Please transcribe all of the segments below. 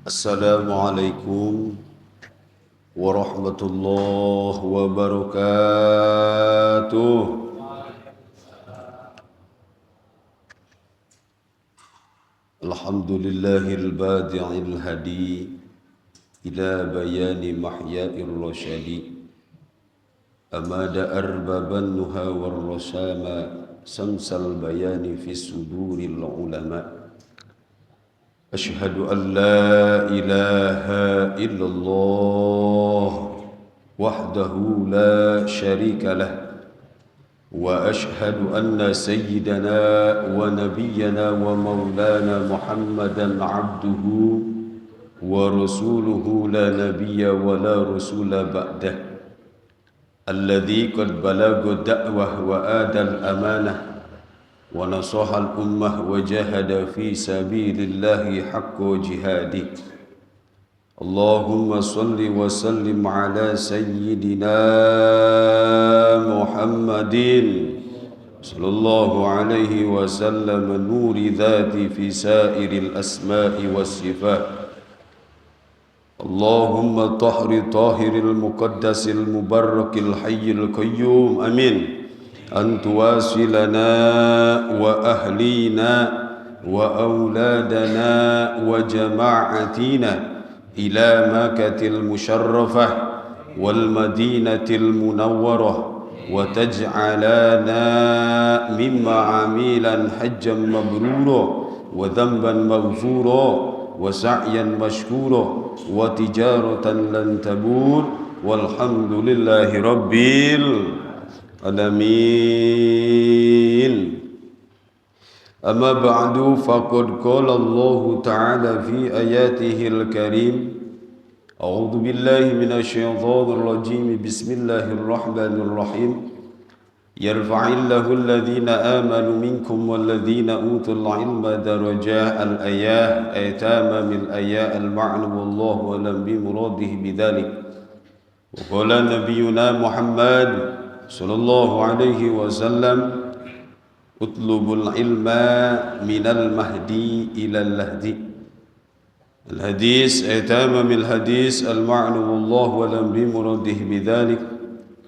Assalamualaikum warahmatullahi wabarakatuh. Alhamdulillahil badi'il hadi ila bayani mahya'ir rasyadi. Amada arbaban nuha warrasama samsal bayani fi suduril ulama. Ashhadu an la ilaha illallah wahdahu la syarika lah wa ashhadu anna sayyidana wa nabiyyana wa maulana Muhammadan abduhu wa rasuluhu la nabiyya wa la rasula ba'dah alladhi qad balagha da'wah wa adal amanah wa nasaha al-ummah wa jahada fi sabilillahi haqqa jihadi. Allahumma salli wa sallim ala sayyidina Muhammadin sallallahu alaihi wa sallam nuri dhati fi sairil asma'i was sifat. Allahumma tahri tahiril muqaddasil mubarakil hayyil qayyum. Amin. An tuwasilana wa ahlina wa auladana wa jama'atina ila Makkatil musharrafah wal madinatil munawwarah wa taj'alana mimma amilan hajjan mabrura wa dhanban maghfura wa sa'yan mashkura wa tijaratan lan tabur walhamdulillahi rabbil alamin. Amma ba'du, faqad qala Allah ta'ala fi ayatihil karim. A'udzu billahi minasy syaithanir rajim. Bismillahirrahmanirrahim. Yarfa'illahu alladhina amanu minkum walladhina utul ilma darajat. Al-ayah aytama min ayat al-ma'na wallahu alam bi muradihi bidzalik. Wa qala nabiyyuna Muhammad sallallahu alaihi wasallam, utlubul ilma minal mahdi ilal lahdi. Al-hadis aytama mil hadis al-ma'na wallahu alam bi muradihi bidzalik.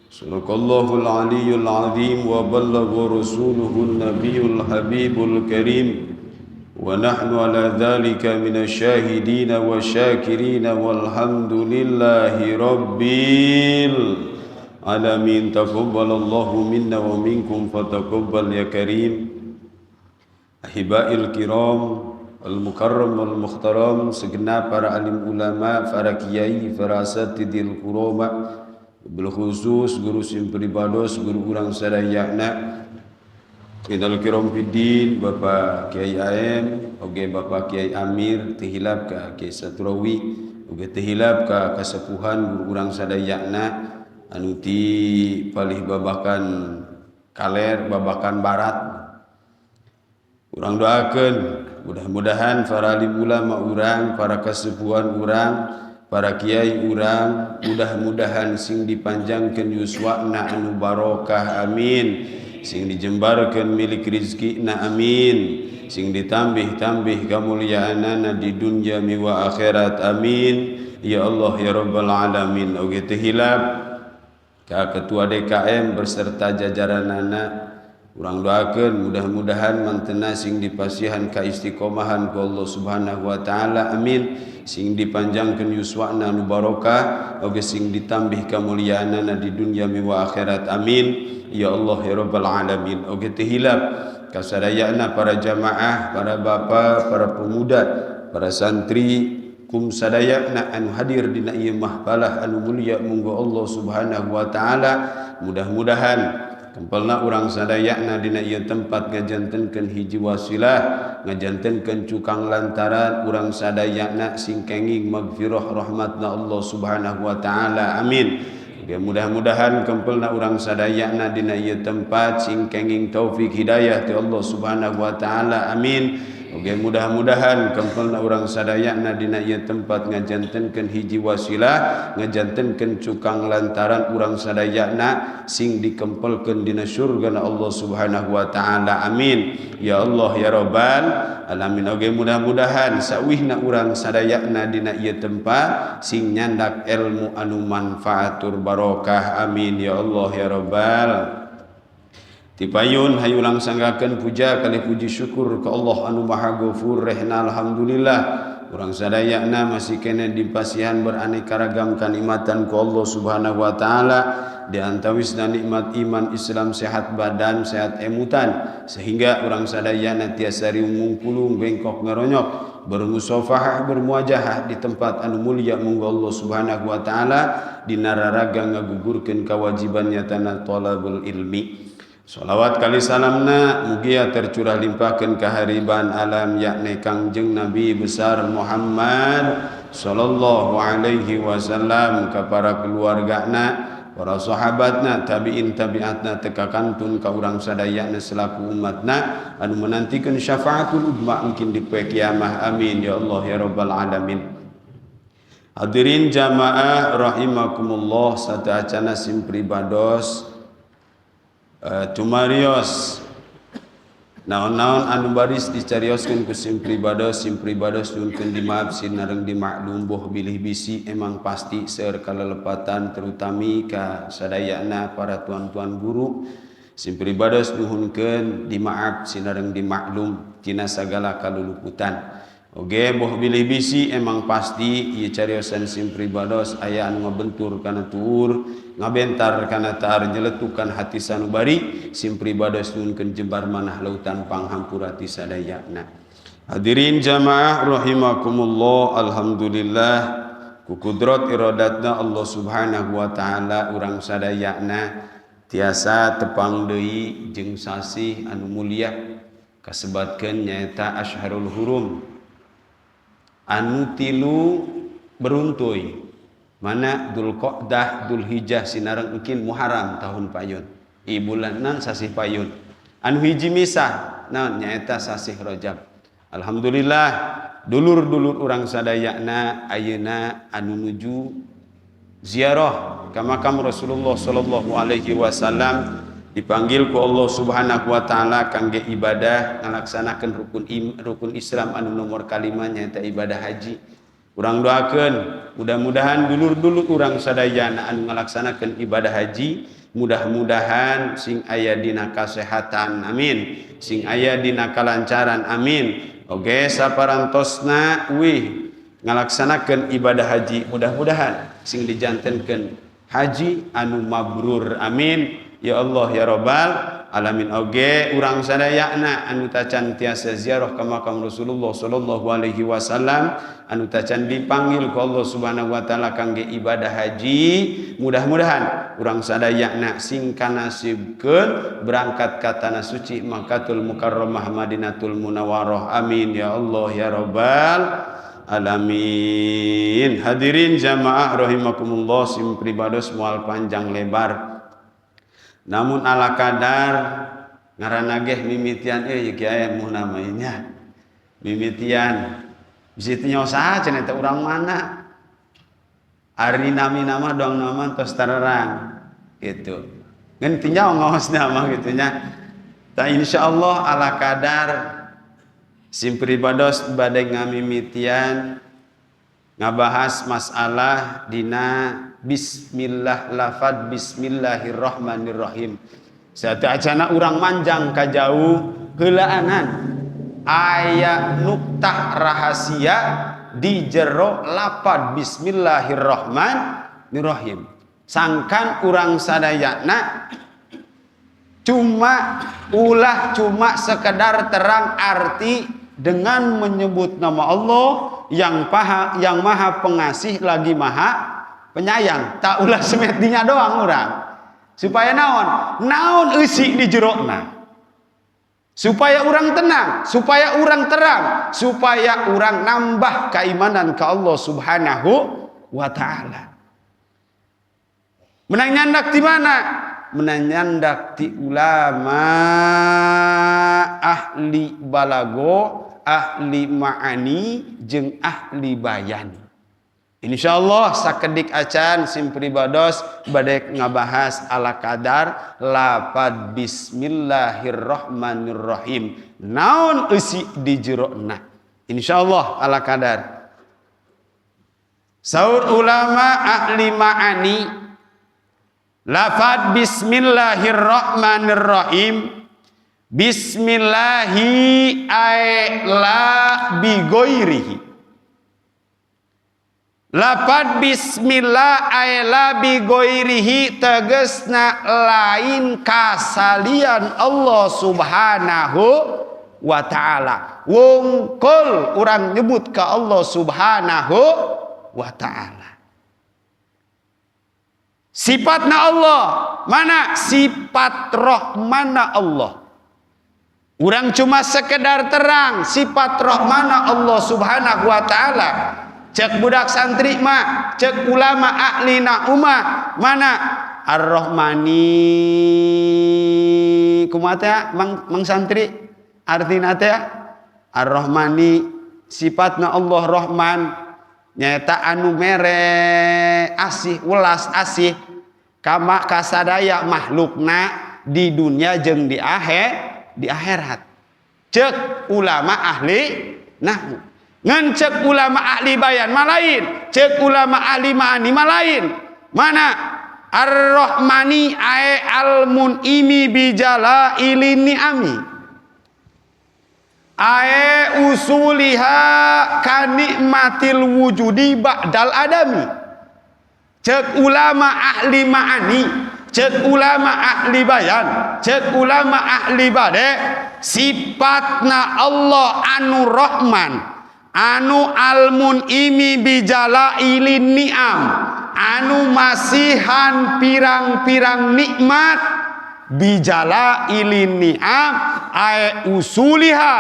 Sadaqallahul aliyyul azim wa ballagha rasuluhun nabiyul habibul karim wa nahnu ala dhalika minasyahidin wa syakirin walhamdulillahi rabbil alamin. Taqabbalallahu minna wa minkum fataqabbal ya karim. Ahibail kiram al-mukarram wal mukhtaram, segenap para alim ulama, para kiai, para asatidil kurama, bilkhusus guru simpribados, guru urang sadayana Idal kiram fiddin, Bapak Kiai AM, oge Bapak Kiai Amir, tehilap ka Kiai Satrawi, oge tehilap ka kasepuhan guru urang sadayana anu ti palih babakan kaler, babakan barat. Urang doakeun mudah-mudahan para alim ulama urang, para kasepuhan urang, para kiai urang, mudah-mudahan sing dipanjangkeun yuswana anu barokah, amin. Sing dijembarkeun milik rizkina, amin. Sing ditambih-tambih kamuliaanana di dunya miwa akhirat, amin. Ya Allah ya Rabbal alamin. Oge teu hilap ka Ketua DKM berserta jajaranana, urang doakeun mudah-mudahan mantena sing dipasihan ka istiqomahan ku Allah Subhanahu wa taala, amin. Sing dipanjangkeun yuswana nu barokah, oge sing ditambih kamuliaanana di dunya miwa akhirat, amin. Ya Allah ya Rabbal alamin. Oge teu hilap ka sadayana para jamaah, para bapa, para pemuda, para santri kum sadayana anu hadir dina ieu mahfalah anu mulia munggo Allah Subhanahu wa taala. Mudah-mudahan kempelna urang sadayana dina ieu tempat ngajantenkeun hiji wasilah, ngajantenkeun cukang lantaran urang sadayana sing kenging magfirah rahmatna Allah Subhanahu wa taala, amin. Ya, mudah-mudahan kempelna urang sadayana dina ieu tempat sing kenging taufik hidayah ti Allah Subhanahu wa taala, amin. Oge mudah-mudahan kempelna urang sadayana dina ieu tempat ngajantenkeun hiji wasilah, ngajantenkeun cukang lantaran urang sadayana sing dikempelkeun dina surgana Allah Subhanahu wa taala. Amin ya Allah ya Rabbal alamin. Oge mudah-mudahan sawihna urang sadayana dina ieu tempat sing nyandak ilmu anu manfaatur barokah. Amin ya Allah ya Rabbal. Tipayun hayu langsanggakeun puja kali puji syukur ka Allah anu Maha Ghafur rehna. Alhamdulillah urang sadayana masih kene dipasihan beraneka ragam kanikmatan ku Allah Subhanahu wa taala, di antawisna nikmat iman Islam, sehat badan, sehat emutan, sehingga urang sadayana tiasa riung kulung bengkok ngaronyok bermusafahah bermuajahah di tempat anu mulia munggu Allah Subhanahu wa taala dina raraga ngagugurkeun kewajiban nyatana talabul ilmi. Salawat kali salamna mugia tercurah limpahkeun ka hariban alam yakni Kangjeng Nabi besar Muhammad sallallahu alaihi wasallam, ka para keluargana, para sahabatna, tabiin tabiatna, teka kantun ka urang sadayana selaku umatna anu menantikeun syafaatul udma mungkin di poe kiamah. Amin ya Allah ya Rabbal alamin. Hadirin jamaah rahimakumullah, sateuacana sim pribados tumarios naon-naon anu baris dicarioskeun ku sim pribados nyunkeun dimaaf sinareng dimaklum boh bilih bisi emang pasti seueur kalelepatan terutami ka sadayana para tuan-tuan guru. Sim pribados nuhunkeun dimaaf sinareng dimaklum tina sagala kaluluputan. Oge boh bilih bisi emang pasti ieu cariosan sim pribados aya anu ngabentur kana tuur, ngabentar kana taar, nyeletukan hati sanubari. Sim pribados nuhunkeun jembar manah lautan panghampura ti sadayana. Hadirin jamaah rahimakumullah, alhamdulillah ku kudrat iradatna Allah Subhanahu wa taala urang sadayana tiasa tepang deui jeung sasih anu mulia kasebatkeun nyaeta Asyharul Hurum anu tilu beruntuy, mana Dzulqa'dah, Dzulhijjah sinareng engkin Muharram tahun payun, i bulanan sasih payun, anu hiji misah naon nyaeta sasih Rajab. Alhamdulillah dulur-dulur urang sadayana ayeuna anu nuju ziarah ka makam Rasulullah sallallahu alaihi wasallam dipanggil ku Allah Subhanahu wa taala kangge ibadah ngalaksanakeun rukun Islam anu nomor kalima nyaeta ibadah haji. Urang doakeun mudah-mudahan dulur-dulur urang sadayana anu ngalaksanakeun ibadah haji mudah-mudahan sing aya dina kasehatan, amin, sing aya dina kalancaran, amin. Oge saparantosna wih ngalaksanakeun ibadah haji mudah-mudahan sing dijantenkeun haji anu mabrur, amin ya Allah ya Rabbal alamin. Oge urang sadayana anu tacan tiasa ziarah ka makam Rasulullah sallallahu alaihi wasallam anu tacan dipanggil ku Allah Subhanahu wa taala kangge ibadah haji, mudah-mudahan urang sadayana sing kanasibkeun berangkat ka tanah suci Makkahul Mukarramah Madinatul Munawwarah, amin ya Allah ya Rabbal alamin. Hadirin jamaah rahimakumullah, sim pribados moal panjang lebar namun ala kadar ngaranna geh mimitian euy kiai muh namanya mimitian bisi teu nyaho cenah teh urang mana ari nami nama doang nama tos terang gitu ngan teu nyaho ngaos nama gitu nya. Ta insyaallah ala kadar sim pribados bade ngamimitian ngabahas masalah dina bismillah, lafad bismillahirrahmanirrahim. Sateuacana urang manjang ka jauh heulaanan aya nuktah rahasia di jero lapad bismillahirrahmanirrahim. Sangkan urang sadayana cuma ulah cuma sekedar terang arti dengan menyebut nama Allah yang paha, yang maha pengasih lagi maha penyayang. Tak ulah semetinya doang urang supaya naon naon eusi di jerona, supaya urang tenang, supaya urang terang, supaya urang nambah keimanan ke Allah Subhanahu wa taala. Menang nyandak di mana? Menang nyandak ti ulama ahli balago, ahli ma'ani jeung ahli bayan. Insyaallah sakedik acan sim pribados bade ngabahas ala kadar lapad bismillahirrahmanirrahim naon eusi di jerona. Insyaallah ala kadar. Saur ulama ahli ma'ani lafad bismillahirrahmanirrahim, bismillahi ay la bigoirihi. Lapad bismillah ay la bigoirihi tegesna lain kasalian Allah Subhanahu wa ta'ala. Wungkul urang nyebut ka Allah Subhanahu wa ta'ala. Sifatna Allah mana? Sifat rohmana Allah. Urang cuma sekedar terang sifat rohmana Allah Subhanahu wa ta'ala. Cek budak santri mah, cek ulama ahli naumah mana? Ar-Rahmani kumaha teh mang santri artina teh? Ar-Rahmani sifatna Allah Rahman nyaeta anu mere asih ulas asih kama kasadaya makhlukna di dunia jeung di akhirat. Cek ulama ahli nahwu. Ngan cek ulama ahli bayan malain, cek ulama ahli ma'ani malain. Mana? Ar-Rahmani ae al-mun'imi bijalailin ni'ami. Ae usuliha kanikmatil wujudi ba'dal adami. Cek ulama ahli ma'ani, cek ulama ahli bayan, cek ulama ahli bade, sifatna Allah anu Rahman, anu almun'imi bijalailin ni'am, anu masihan pirang-pirang nikmat bijalailin ni'am ae usuliha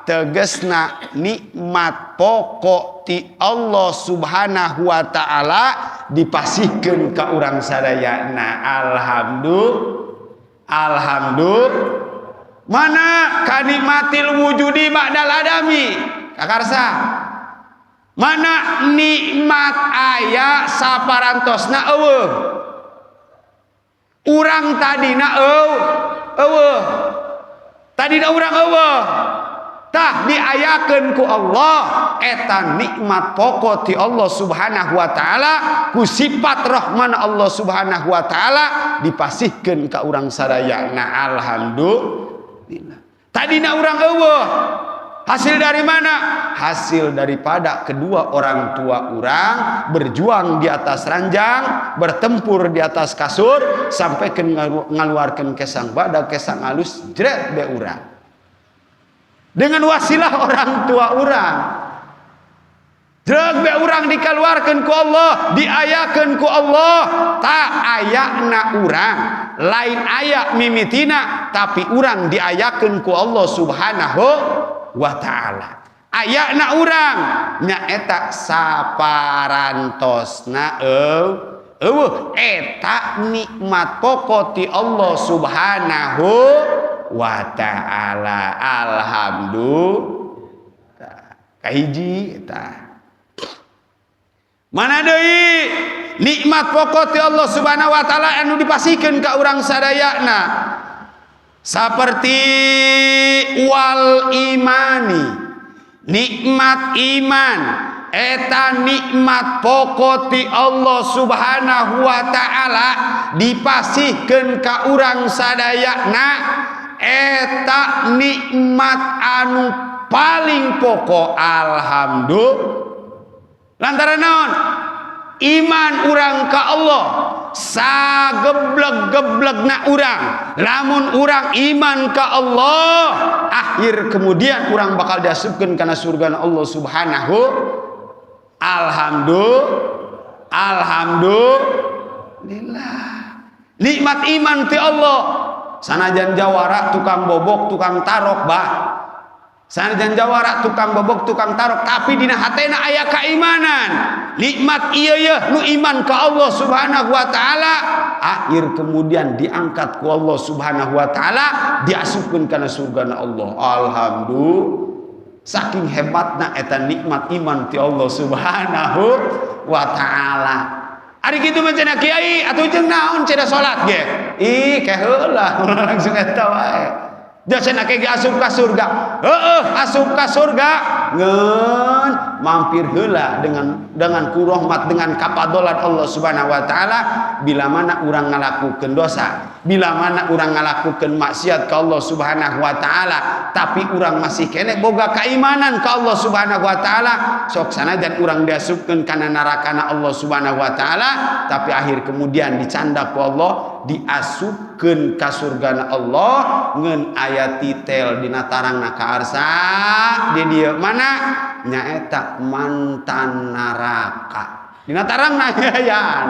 tegesna nikmat pokok ti Allah Subhanahu wa ta'ala dipasihkeun ka urang sadayana. Alhamdulillah. Alhamdulillah. Mana kanikmatil wujudi ba'dal adami. Kakarsa. Mana nikmat aya saparantosna eueuh. Urang tadina eueuh. Tadina urang eueuh. Tah diayakeun ku Allah eta nikmat pokok ti Allah Subhanahu wa ta'ala ku sifat Rahman Allah Subhanahu wa ta'ala dipasihkeun ka urang sadayana. Alhamdulillah. Tadina urang eueuh. Hasil dari mana? Hasil daripada kedua orang tua urang berjuang di atas ranjang, bertempur di atas kasur sampai ke ngaluarkeun kesang badak, kesang alus, jret be urang. Dengan wasilah orang tua urang. Jret be urang dikeluarkeun ku Allah, diayakeun ku Allah, tak ayakna urang, lain ayak mimitina, tapi urang diayakeun ku Allah Subhanahu wa ta'ala. Ayakna urang nyaeta saparantosna eueuh eta nikmat pokok ti Allah Subhanahu wa ta'ala. Alhamdulillah. Kahiji eta. Mana deui nikmat pokok ti Allah Subhanahu wa ta'ala anu dipasihkeun ka urang sadayana? Seperti wal imani, nikmat iman eta nikmat pokok ti Allah Subhanahu wa ta'ala dipasihkeun ka urang sadayana eta nikmat anu paling pokok. Alhamdulillah. Lantaran naon? Iman urang ka Allah sageblek-geblekna urang, lamun urang iman ka Allah akhir kemudian urang bakal diasupkeun kana surga Allah Subhanahu. Alhamdulillah. Alhamdulillah. Nikmat iman ti Allah. Sanajan jawara tukang bobok tukang tarok bah. Sanajan jawara tukang bobok tukang tarok tapi dina hatena aya keimanan. Nikmat ieu yeuh nu iman ka Allah Subhanahu wa ta'ala akhir kemudian diangkat ku Allah Subhanahu wa ta'ala diasupkeun kana surgana Allah. Alhamdulillah. Saking hebatna eta nikmat iman ti Allah Subhanahu wa taala. Ari kitu mah cenah kiai atuh jeung naon cenah salat ge? Ih, ke heula langsung eta wae. Da cenah ke asup ka surga. Heueuh, asup ka surga. Ngeun mampir heula dengan kurohmat, dengan kapadolan Allah Subhanahu wa taala bila mana urang ngalakukeun dosa, bila mana urang ngalakukeun maksiat ka Allah Subhanahu wa taala, tapi urang masih keneh boga keimanan ka Allah Subhanahu wa taala, sok sanajan urang diasupkeun kana narakana Allah Subhanahu wa taala, tapi akhir kemudian dicandak ku Allah, diasupkeun ka surgana Allah ngeun aya titel dina tarangna ka arsa di dieu mana nyaeta mantan neraka dina tarangna ayaan.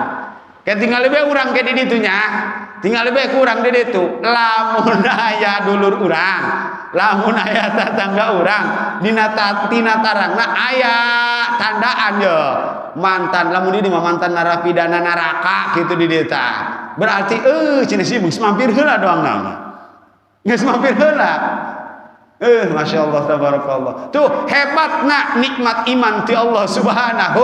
Kayak tinggal lebih urang ke di ditu nya, tinggal lebih kurang di ditu. Lamun aya dulur urang, lamun aya tetangga urang dina tina tarangna aya tandaan yo mantan, lamun di mah mantan narapidana neraka gitu di dieu. Berarti cenah sih geus mampir heula doang naon, geus mampir heula. Masya Allah, tabarakallah. Tuh hebatna nikmat iman ti Allah Subhanahu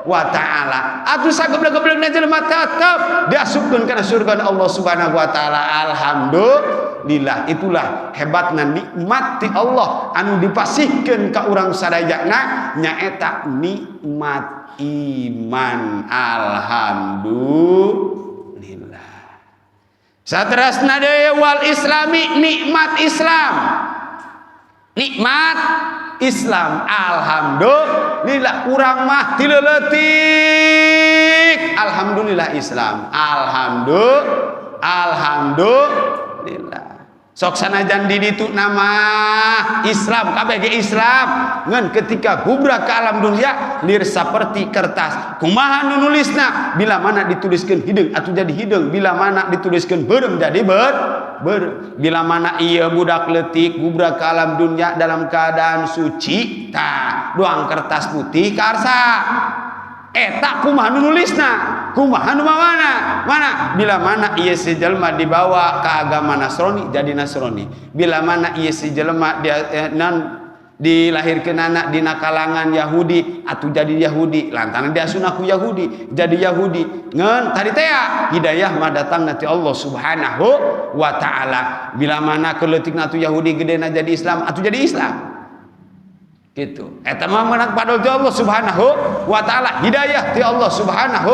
wa taala. Atuh sageblek-geblekna jelema tetep diasupkeun kana surga Allah Subhanahu wa taala. Alhamdulillah. Itulah hebatna nikmat ti Allah anu dipasihkeun ka urang sadayana nyaeta nikmat iman. Alhamdulillah. Saterasna deui wal islami, nikmat Islam. Nikmat Islam, alhamdulillah urang mah ti leutik alhamdulillah Islam, alhamdulillah, alhamdulillah. Sok sanajan di ditu nama Islam kabeh ge Islam, ngan ketika gubrak ke alam dunia lir seperti kertas. Kumaha nu nulisna? Bila mana dituliskeun hideung atuh jadi hideung, bila mana dituliskeun beureum jadi beureum. Bila mana ieu budak leutik gubrak ke alam dunia dalam keadaan suci, tah doang kertas putih karsa eta kumaha nu nulisna, kumaha nu mawana mana. Bila mana ieu si jelema dibawa ke agama Nasrani jadi Nasrani, bila mana ieu si jelema dia nan dilahirkeun anak dina kalangan Yahudi atuh jadi Yahudi, lantaran dia sunaku Yahudi jadi Yahudi. Ngan tadi teh hidayah mah datang nanti Allah Subhanahu wa taala. Bila mana keleutikna atuh Yahudi gedena jadi Islam atuh jadi Islam gitu. Eta mah menang padol ti Allah Subhanahu wa taala, hidayah ti Allah Subhanahu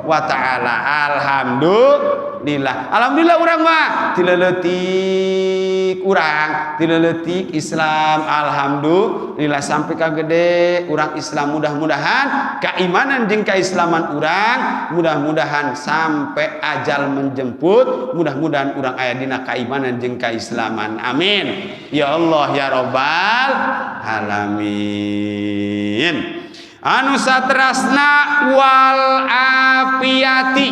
wa taala. Alhamdulillah, alhamdulillah urang mah ti leutik, urang ti leutik Islam, alhamdulillah sampai ka gede urang Islam. Mudah-mudahan keimanan jeung keislaman urang mudah-mudahan sampai ajal menjemput, mudah-mudahan urang aya dina keimanan jeung keislaman. Amin ya Allah ya robbal alamin. Anu satrasna wal afiati,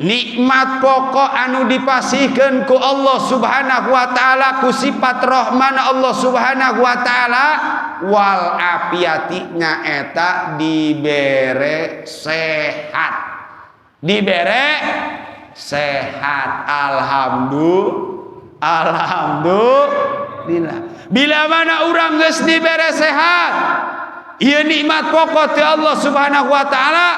nikmat pokok anu dipasihkeun ku Allah Subhanahu wa taala ku sifat Rahman Allah Subhanahu wa taala, wal afiati nyaeta dibere sehat, dibere sehat. Alhamdulillah, alhamdulillah. Bila mana urang geus dibere sehat, ieu nikmat pokok ti Allah Subhanahu wa taala,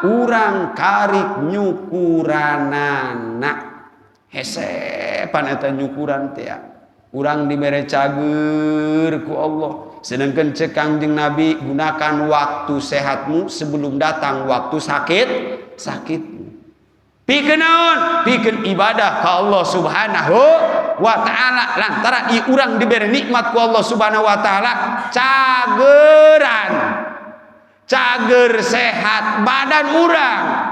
urang karik nyukuranana. Hese pan eta nyukuran teh, urang dibere cager ku Allah. Sedangkan cek Kangjeng Nabi, gunakan waktu sehatmu sebelum datang waktu sakit sakitmu. Pikeun naon? Pikeun ibadah ka Allah Subhanahu wa taala. Lantaran ieu urang diberi nikmat ku Allah Subhanahu wa taala cageran, cager sehat badan urang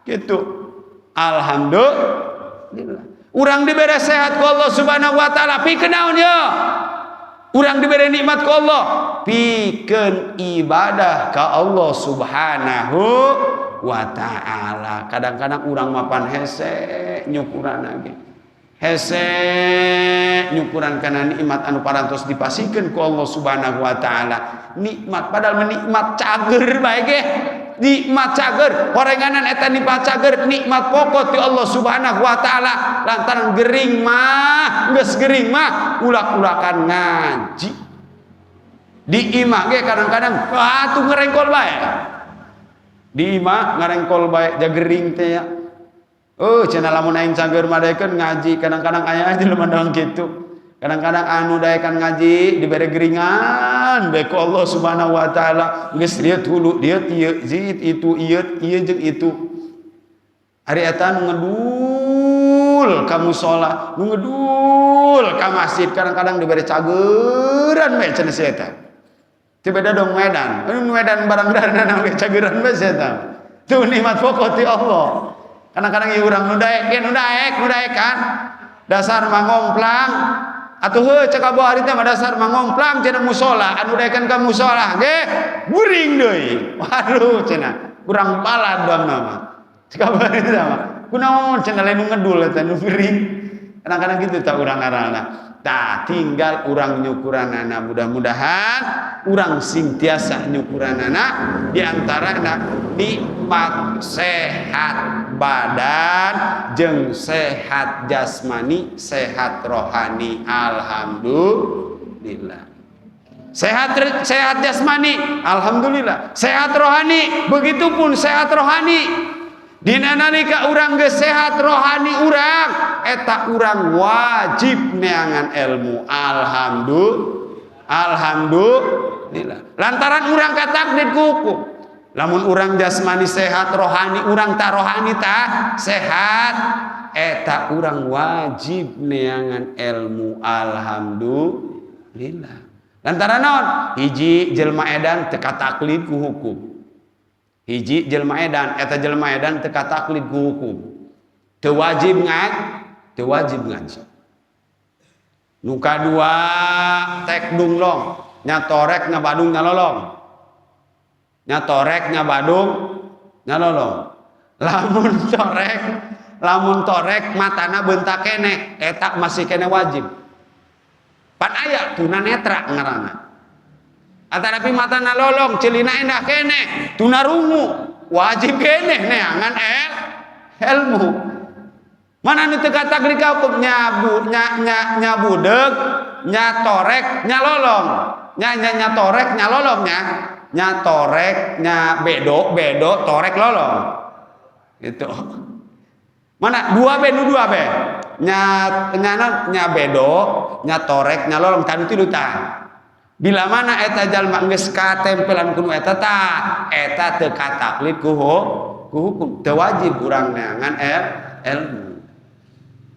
gitu. Alhamdulillah urang diberi sehat ku Allah Subhanahu wa taala. Pikeun naon ya urang diberi nikmat ku Allah? Pikeun ibadah ka Allah Subhanahu wa taala. Kadang-kadang urang mapan hese nyukuran lagi, hese nyukuran kana nikmat anu parantos dipasihkeun ku Allah Subhanahu wa taala. Nikmat padahal menikmat cager bae ge, nikmat cager horenganan eta nikmat cager, nikmat pokok ti Allah Subhanahu wa taala. Lantaran gering mah geus gering mah ulak-ulakan ngaji. Di imah ge kadang-kadang atuh ngerengkol bae. Di imah ngarengkol bae jagering teh ya. Oh, cenah lamun aing cager madaekeun ngaji, kadang-kadang aya aja jelema doang kitu. Kadang-kadang anu daekan ngaji dibere geringan bae ku Allah Subhanahu wa taala, geus lieu hulu, dieu ieu, zit itu ieu, ieu jeung itu. Ari eta nu ngedul ka musala, nu ngedul ka masjid, kadang-kadang dibere cageran bae cenah si eta. Teu beda dong Medan. Anu Medan barang darana ge cageran bae si eta. Tuh nikmat pokok ti Allah. Kadang-kadang ieu urang nu daek ge nu daek, nu daekan. Dasar mah ngomplang. Atuh heuh cek Abu Ari teh mah dasar mah ngomplang cenah musala, anu daekan ka musala ge guring deui. Waduh cenah, kurang balad doang mah. Cek Abu Ari teh mah. Kunaon cenah lain nu ngedul eta nu gering. Kadang-kadang gitu tak urang ngaranna. Tah tinggal urang nyukuranana, mudah-mudahan urang sing tiasa nyukuranana di antarana nikmat sehat badan jeung sehat jasmani, sehat rohani. Alhamdulillah. Sehat sehat jasmani, alhamdulillah. Sehat rohani, begitupun sehat rohani. Dina nalika urang geus sehat rohani urang, eta urang wajib neangan ilmu. Alhamdulillah. Alhamdulillah. Lantaran urang katakdir ku hukum. Lamun urang jasmani sehat, rohani urang ta rohani ta sehat, eta urang wajib neangan ilmu. Alhamdulillah. Lantaran naon? Hiji jelma edan teu kataklid ku hukum. Hiji jelma edan, eta jelma edan teu kataklid ku hukum. Teu wajib ngaji, teu wajib ngaji. Nu kadua tek dunglong, nya torek nya badung nya lolong. Nya torek nya badung nya lolong. Lamun torek matana bentak keneh, eta masih keneh wajib. Pan aya tunanetra ngaranna. Atanapi matana lolong, celina endah keneh, tunarungu, wajib keneh neangan ilmu. Mana nu teu kataklid ka hukum nyabu nya nya nyabudeg, nya torek, nya lolong. Nya nya nya torek, nya lolong nya. Nya torek, nya bedo, bedo, torek lolong. Gitu. Mana dua be nu dua be? Nya nya nya bedo, nya torek, nya lolong tanu tilu tah. Bila mana eta jalma geus katempelan ku eta tah, eta teu kataklid ku hukum, teu wajib urang neangan ilmu.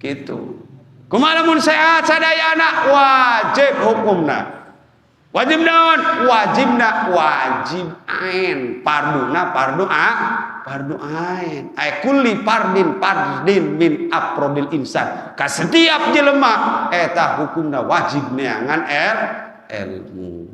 Gitu. Kumaha lamun sehat sadayana wajib hukumna. Wajib naon? Wajibna wajib ain, farduna fardu a, fardu ain. Ay kulli fardin fardin min afrodil insan. Ka setiap jelema eta hukumna wajib neangan ilmu.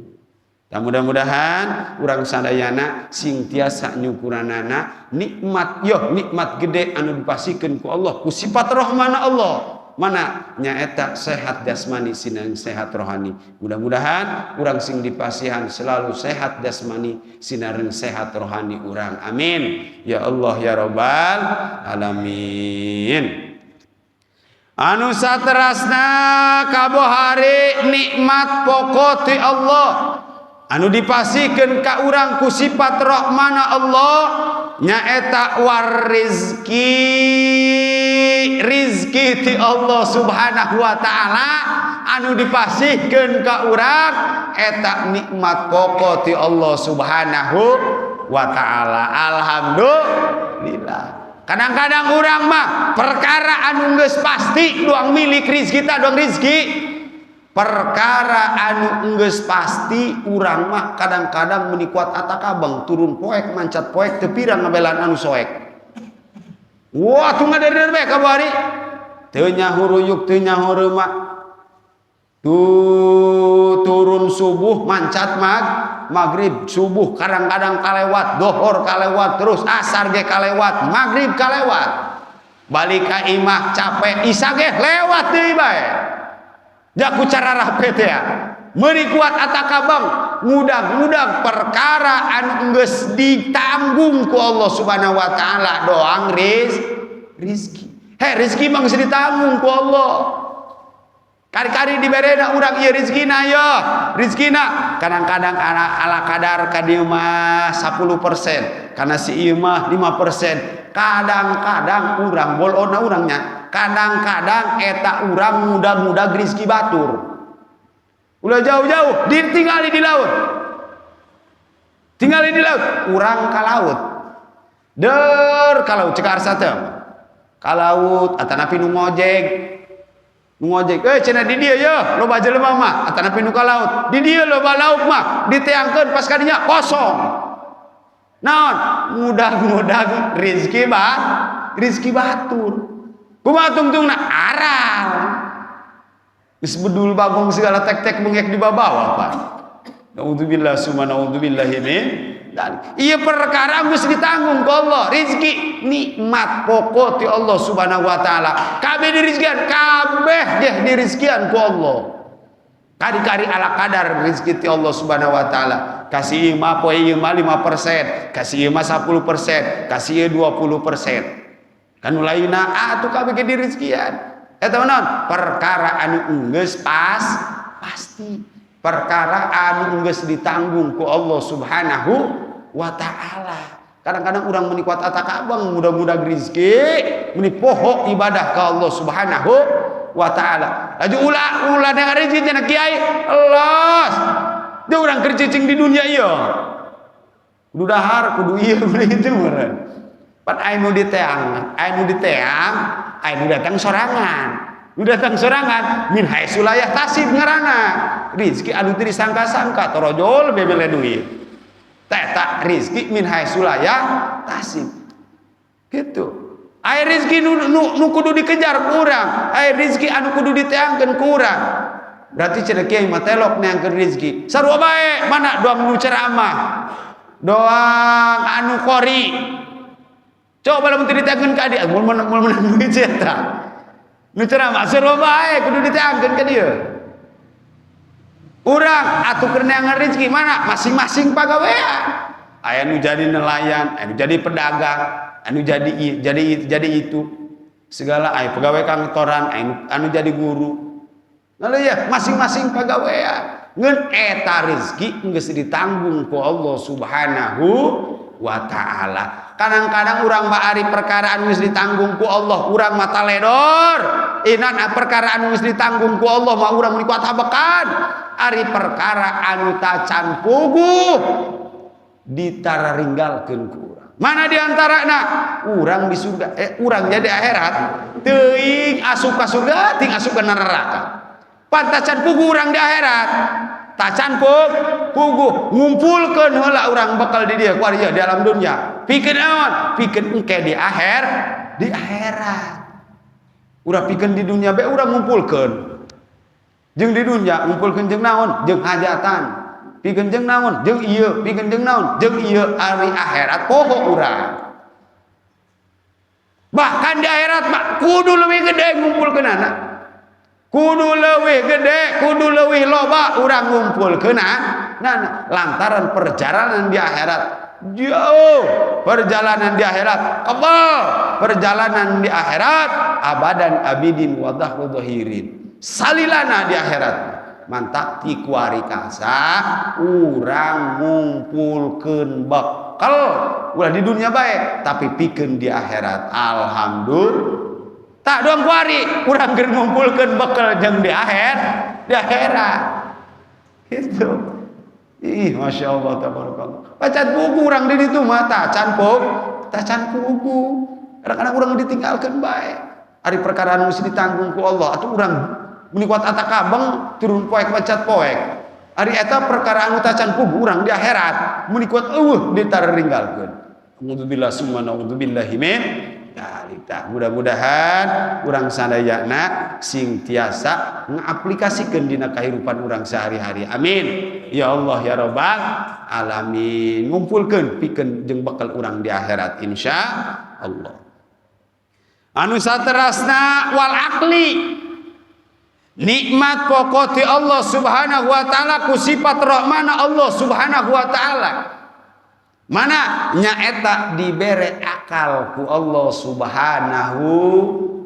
Nah, mudah-mudahan urang sadayana sing tiasa nyukuranana nikmat yoh nikmat gede anu dipasikeun ku Allah ku sifat rahmana Allah. Mana nyaeta sehat jasmani sinareng sehat rohani. Mudah-mudahan urang sing dipasihan selalu sehat jasmani sinareng sehat rohani urang. Amin. Ya Allah ya Rabbal alamin. Anu saterasna kabohari nikmat pokok ti Allah anu dipasikeun ka urang ku sifat rahmana Allah nyaeta warizki, rizki ti Allah Subhanahu wa taala anu dipasihkeun ka urang eta nikmat pokok ti Allah Subhanahu wa taala. Alhamdulillah. Kadang-kadang urang mah perkara anu geus pasti doang milik rizki ta doang rizki. Perkara anu geus pasti urang mah kadang-kadang meuni kuat atakabang turun poek mancat poek teu pirang ngabelaan anu soek. Wah tuh ngaderir bae kabari. Teu nyahuruyuk teu nyahureumak. Tuh turun subuh mancat maghrib subuh kadang-kadang kalewat dohor kalewat terus asar ge kalewat maghrib kalewat balik ka imah capek isya ge lewat deui bae. Jaku cara rapet ya. Meuni kuat atakabang ngudag-ngudag perkara anu geus ditanggung ku Allah Subhanahu wa taala doang rizki. Hei rizki mah geus ditanggung ku Allah. Kari-kari diberena urang ieu rezekina ye, rezekina kadang-kadang ala kadar ka dieu mah 10%, kana si ieu mah 5%. Kadang-kadang urang bolona urangnya, kadang-kadang eta urang muda-muda rezeki batur. Ulah jauh-jauh, ditinggali di laut. Tinggali di laut, urang ka laut. Der ka laut cek arsa teh. Ka laut atanapi nu ngojek. Nu ngojek, cenah di dieu ye, loba jelema mah, atanapi nu ka laut. Di dieu loba lauk mah, diteangkeun pas kadinya kosong. Naon? Mudah-mudah rezeki bah, rezeki batur. Kumaha tungtungna? Aral. Geus bedul bagong segala tek-tek bengek di bawah apa. Naudzubillah summa naudzubillahi min dzalik. Ieu perkara geus ditanggung ku Allah, rezeki nikmat pokok ti Allah Subhanahu wa taala. Kabeh dirizkian, kabeh deh dirizkian ku Allah. Kari-kari ala kadar rezeki ti Allah Subhanahu wa taala. Kasih ieu mah poe ieu mah 5%, kasih ieu mah 10%, kasih ieu 20%. Kan lainna atuh kabeh ge dirizkian. Eta naon? Perkara anu enggeus pas pasti. Perkara anu enggeus ditanggung ku Allah Subhanahu wa taala. Kadang-kadang urang meuni kuat atakabang mudah-mudah rezeki, meuni poho ibadah ka Allah Subhanahu wa taala. Laju ulah ulah dengan rezeki cenah kiai, los. Dia urang keur cicing di dunia ieu. Kudu dahar, kudu ieu, kudu itu meureun. Pan aya nu diteang, aya nu diteang, aya nu datang sorangan. Nu datang sorangan min haitsu la yahtasib ngaranna. Rizki anu teu disangka-sangka torojol bebele duit. Teta rizki min haitsu la yahtasib. Gitu. Aya rizki nu kudu dikejar ku urang, aya rizki anu kudu diteangkeun ku urang. Berarti cenah kiai mah telok neangkeun rizki. Sarua bae mana doang nu ceramah. Doang anu qori. Coba lamun teu diteangkeun ka dia, moal menang moal menang duit eta. Nu ceramah sarua bae kudu diteangkeun ka dieu. Urang atuh keur neangan rezeki mana masing-masing pagawean. Aya nu jadi nelayan, aya nu jadi pedagang, anu jadi ieu, jadi itu, jadi itu. Segala aya pegawai kantoran, aya anu jadi guru. Lalu ya masing-masing pagawean. Ngeun eta rezeki geus ditanggung ku Allah Subhanahu wa taala. Kadang-kadang urang mah ari perkara anu geus ditanggung ku Allah, urang mah taledor. Inan perkara anu geus ditanggung ku Allah mah urang meuni kuat habekan. Ari perkara anu tacan puguh ditararinggalkeun ku urang. Mana di antarana? Urang di surga, urang jadi akhirat teuing asup ka surga, teuing asup ka neraka. Pan tacan puguh urang di akhirat. Tacan puguh ngumpulkeun heula urang bekal di dieu ku ieu di alam dunia. Pikeun naon? Pikeun engke di akhir, di akhirat. Urang pikeun di dunia bae urang ngumpulkeun. Jeung di dunia ngumpulkeun jeung naon? Jeung hajatan. Pikeun jeung naon? Jeung ieu, pikeun jeung naon? Jeung ieu ari akhirat poho urang. Bahkan di akhirat mah kudu leuwih gede ngumpulkeunana. Kudu leuwih gede, kudu leuwih loba urang ngumpulkeunana. Lantaran perjalanan di akhirat jauh, perjalanan di akhirat kebal, perjalanan di akhirat abadan abidin wa dahru dhahirin. Salilana di akhirat. Mantak ti kuari kasa urang ngumpulkeun bekal ulah di dunia bae tapi pikeun di akhirat. Alhamdulillah. Tak doang kuari urang keur ngumpulkeun bekal jeung di akhir, di akhirat. Gitu. Ih, masya Allah tabarakallah. Baca buku urang di ditu mah tacan tacan buku. Kadang-kadang urang ditinggalkeun bae. Ari perkara anu geus ditanggung ku Allah atuh urang meuni kuat atakabeng turun poek macat poek. Ari eta perkara anu tacan puguh urang di akhirat meuni kuat eueuh ditaringgalkeun. Alhamdulillah summa naudzubillahi min dzalik. Mudah-mudahan urang sadayana sing tiasa ngaplikasikeun dina kahirupan urang sehari-hari. Amin. Ya Allah ya Rabbal alamin. Ngumpulkeun pikeun jeung bekal urang di akhirat insya Allah. Anu saterasna wal akli. Nikmat pokok ti Allah Subhanahu wa taala ku sifat rahmana Allah Subhanahu wa taala. Mana nyaeta dibere akal ku Allah Subhanahu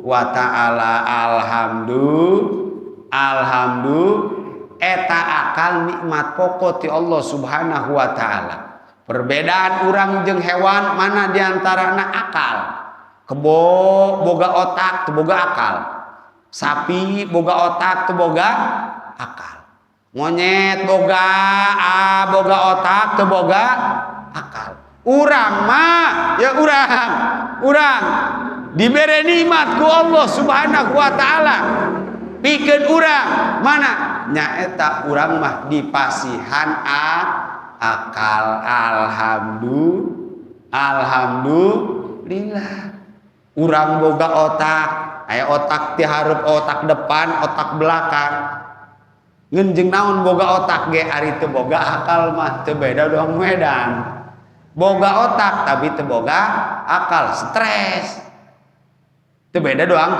wa taala. Alhamdulillah. Alhamdulillah eta akal nikmat pokok ti Allah Subhanahu wa taala. Perbedaan urang jeung hewan mana diantarana akal. Kebo boga otak teu boga akal. Sapi boga otak teu boga akal. Monyet boga boga otak teu boga akal. Urang mah ya urang dibere nikmat ku Allah Subhanahu wa taala. Pikeun urang mana nyaeta urang mah dipasihan akal. Alhamdulillah urang boga otak, aya otak ti hareup, otak depan, otak belakang. Ngan jeung naon boga otak ge ari teu boga akal mah teu beda doang medan. Boga otak tapi teu boga akal, stres. Teu beda doang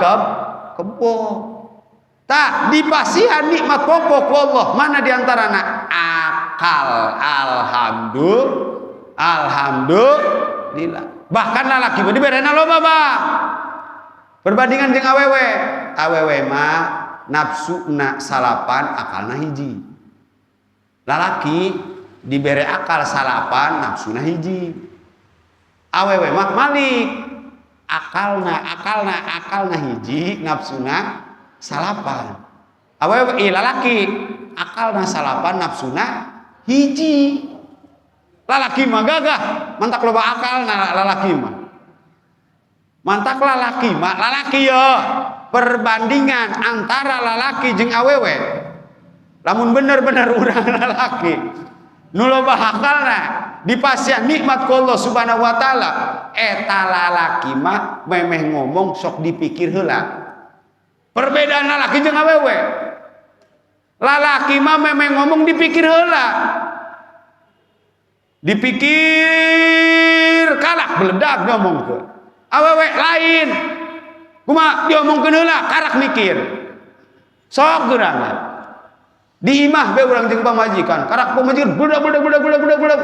kebo. Tah dipasihan nikmat pokok ku Allah mana diantarana akal. Alhamdulillah. Bahkan lalaki mah diberena loba bah. Perbandingan jeung awewe, awewe mah nafsuna salapan, akalna hiji. Lalaki dibere akal salapan, nafsuna hiji. Awewe mah malik, akalna hiji, nafsuna salapan. Awewe lalaki akalna salapan, nafsuna hiji. Lalaki mah gagah, mantak loba akal lalaki mah. Mantak lalaki mah, lalaki ya. Perbandingan antara lalaki jeung awewe. Lamun bener-bener urang lalaki nu loba akalna dipasihan nikmat ku Allah Subhanahu wa taala, eta lalaki mah memeh ngomong sok dipikir heula. Perbedaan lalaki jeung awewe. Lalaki mah memeh ngomong dipikir heula. Dipikir kalak beledak ngomong ke. Awewe lain. Kumaha diomongkeun heula karak mikir. Sok geurang. Di imah be urang jeung pamajikan, karak pamajikan budak budak budak budak budak budak.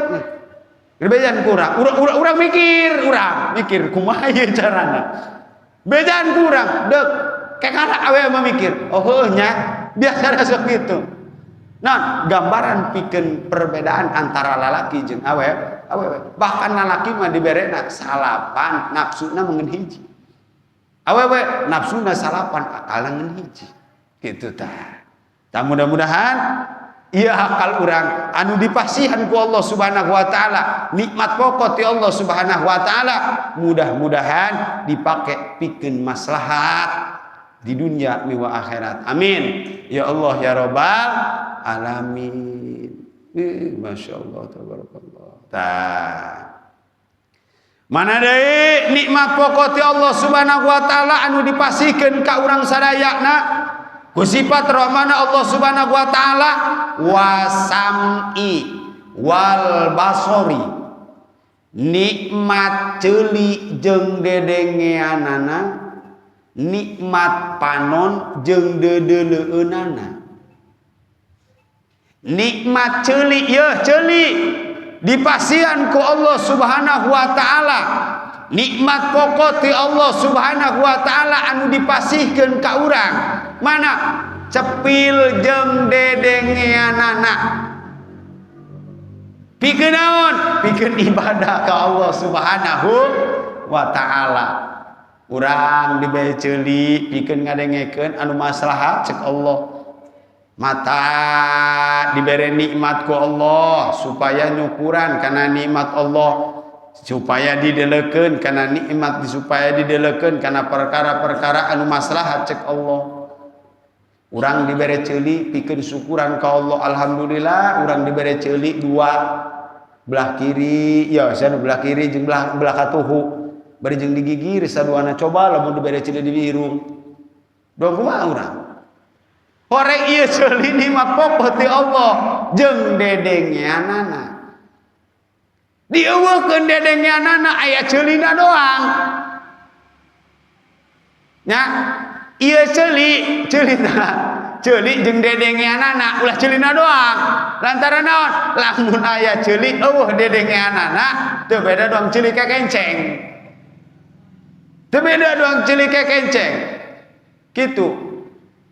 Bejaan kurang, urang mikir, urang mikir kumaha ieu carana. Bejaan kurang, dek kayak karak awewe mah mikir. Oh heuh nya, biasa sok kitu. Nah, gambaran pikeun perbedaan antara lalaki jeung awewe. Bahkan lalaki mah diberena salapan, nafsuna mah ngan hiji. Awewe nafsuna salapan, akalna ngan hiji. Kitu tah. Tah mudah-mudahan ieu akal urang anu dipasihan ku Allah Subhanahu wa taala, nikmat pokok ti Allah Subhanahu wa taala, mudah-mudahan dipake pikeun maslahat di dunia miwa akhirat. Amin. Ya Allah ya Rabbal alamin. Masya Allah tabarakallah. Tah. Mana deui nikmat pokok ti Allah Subhanahu wa taala anu dipasihkeun ka urang sadayana ku sifat rahmana Allah Subhanahu wa taala, wasam'i wal basori. Nikmat ceuli jeung dedengeanana, nikmat panon jeung dedeleueunana. Nikmat ceuli yeuh ceuli dipasihan ku Allah Subhanahu wa taala. Nikmat pokok ti Allah Subhanahu wa taala anu dipasihkeun ka urang. Mana cepil jeung dedengeanana. Pikeun naon? Pikeun ibadah ka Allah Subhanahu wa taala. Urang dibere ceuli pikeun ngadengekeun anu maslahat cek Allah. Mata dibere nikmat ku Allah supaya nyukuran kana nikmat Allah, supaya didelekeun kana nikmat, supaya didelekeun kana perkara-perkara anu maslahat cek Allah. Urang dibere ceuli pikeun syukuran ka Allah. Alhamdulillah urang dibere ceuli dua, belah kiri ya sia belah kiri jeung belah katuhu, bari jeung digigir saduana. Coba lamun dibere ceuli di irung dong kumaha urang? Hore ieu ceuli nikmat pokok ti Allah jeung dedengeanana. Dieuweuhkeun dedengeanana aya ceulina doang. Nya ieu ceuli, ceulina, ceuli jeung dedengeanana ulah ceulina doang. Lantaran naon? Lamun aya ceuli eueuh dedengeanana teu beda doang ceuli kekenceng. Teu beda doang ceuli kekenceng. Kitu.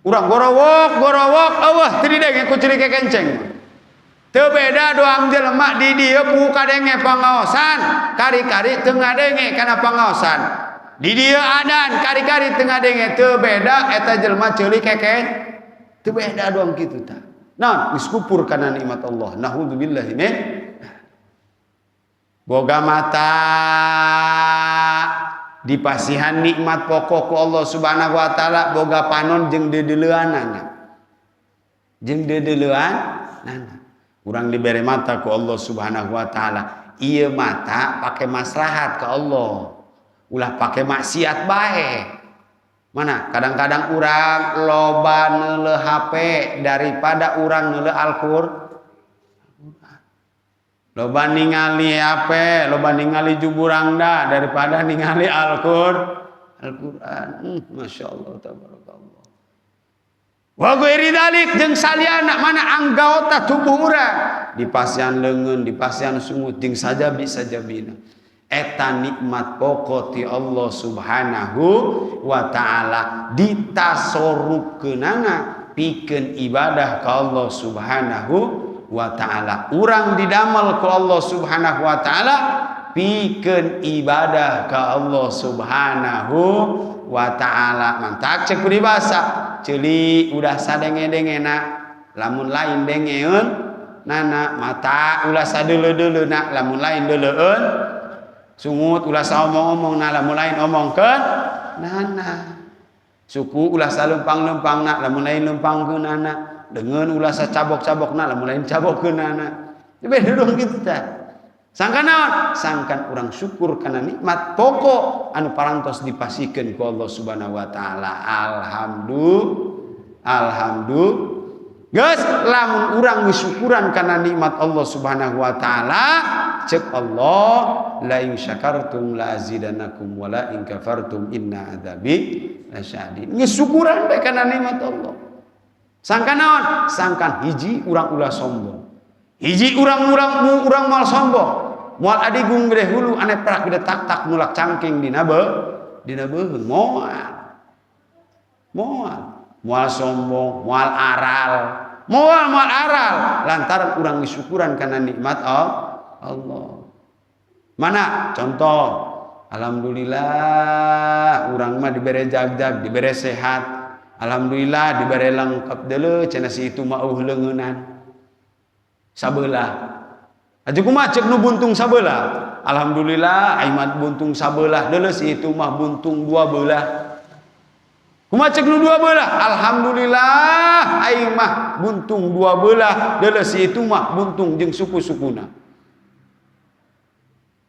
Urang gorowok gorowok eueuh teu didenge ku ceuli kekenceng. Teu beda doang jelema di dieu puguh kadenge pangaosan, kari-kari teu ngadenge kana pangaosan. Di dieu adan kari-kari teu ngadenge, teu beda eta jelema ceuli keken. Teu beda doang kitu tah. Naon geus kufur kana nikmat Allah. Naudzubillahi min. Boga mata dipasihan nikmat pokok ku Allah Subhanahu wa taala, boga panon jeung deudeuleunana. Jeung deudeuleunana. Urang dibere mata ku Allah Subhanahu wa taala. Ieu mata pake maslahat ke Allah. Ulah pake maksiat bae. Mana kadang-kadang urang loba neuleuh HP daripada urang neuleuh Al-Qur'an. Loba ningali HP, loba ningali juburangda daripada ningali Al-Qur'an. Masya Allah tabarakallah. Wa ghairi dzalik jeung saliana mana anggota tubuh urang dipasihan leungeun, dipasihan sungut jeung sajabi-sajabina. Eta nikmat pokok ti Allah Subhanahu wa taala ditasorupkeunana pikeun ibadah ka Allah Subhanahu wa taala. Urang didamel ku Allah Subhanahu wa taala pikeun ibadah ka Allah Subhanahu wa taala. Mantak cek peribahasa ceuli udah sadenge-dengena lamun lain dengeun nana, mata ulah sadeuleu-deuleuna lamun lain deuleueun, sungut ulah saomong-omong na lamun lain omongkeun nana, suku ulah salempang-lempangna lamun lain lempangkeun nana, deungeun ulah sacabok-cabokna lamun lain cabokkeun nana. Beda dong kitu tah. Sangkan naon? Sangkan urang syukur kana nikmat pokok anu parantos dipasikeun ku Allah Subhanahu wa taala. Alhamdulillah. Alhamdulillah. Geus lamun urang geus syukuran kana nikmat Allah Subhanahu wa taala, cek Allah la in syakartum la azidannakum wa la in kafartum inna adzabi lasyadid. Geus syukuran bae kana nikmat Allah. Sangkan naon? Sangkan hiji urang ulah sombong. Hiji urang-urang urang moal sombong. Moal adigung gede hulu ane prak gede tak-tak nulak cangking dina dina beuheung moal. Moal, moal sombong, moal aral. Moal moal aral lantaran urang syukuran kana nikmat Allah. Mana contoh? Alhamdulillah urang mah dibere jag-jag, dibere sehat. Alhamdulillah dibere lengkap deuleu cenah si itu mah eueuh leungeunan. Sabelah. Aja kumaha cek nu buntung sabelah. Alhamdulillah aing mah buntung sabelah deuleu si itu mah buntung dua belah. Kumaha cek nu dua belah? Alhamdulillah aing mah buntung dua belah deuleu si itu mah buntung jeung suku-sukuna.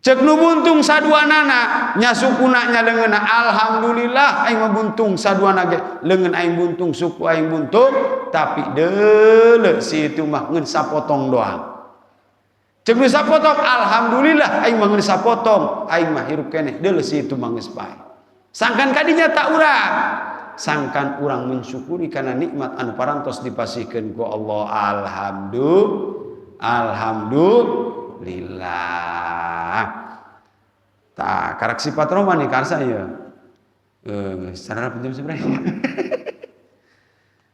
Cek nu buntung saduanana nya sukuna nya leungeunna. Alhamdulillah aing mah buntung saduana ge leungeun aing buntung suku aing buntung tapi deuleu si itu mah ngeun sapotong doang. Cek nu sapotong alhamdulillah aing mah ngeun sapotong aing mah hirup keneh deuleu si itu mah geus paeh. Sangkan kadinya tak urang, sangkan urang mensyukuri kana nikmat anu parantos dipasihkeun ku Allah. Alhamdulillah. Alhamdulillah. Tah karak sifat Roma nih karsa ya. Secara jam seberapa?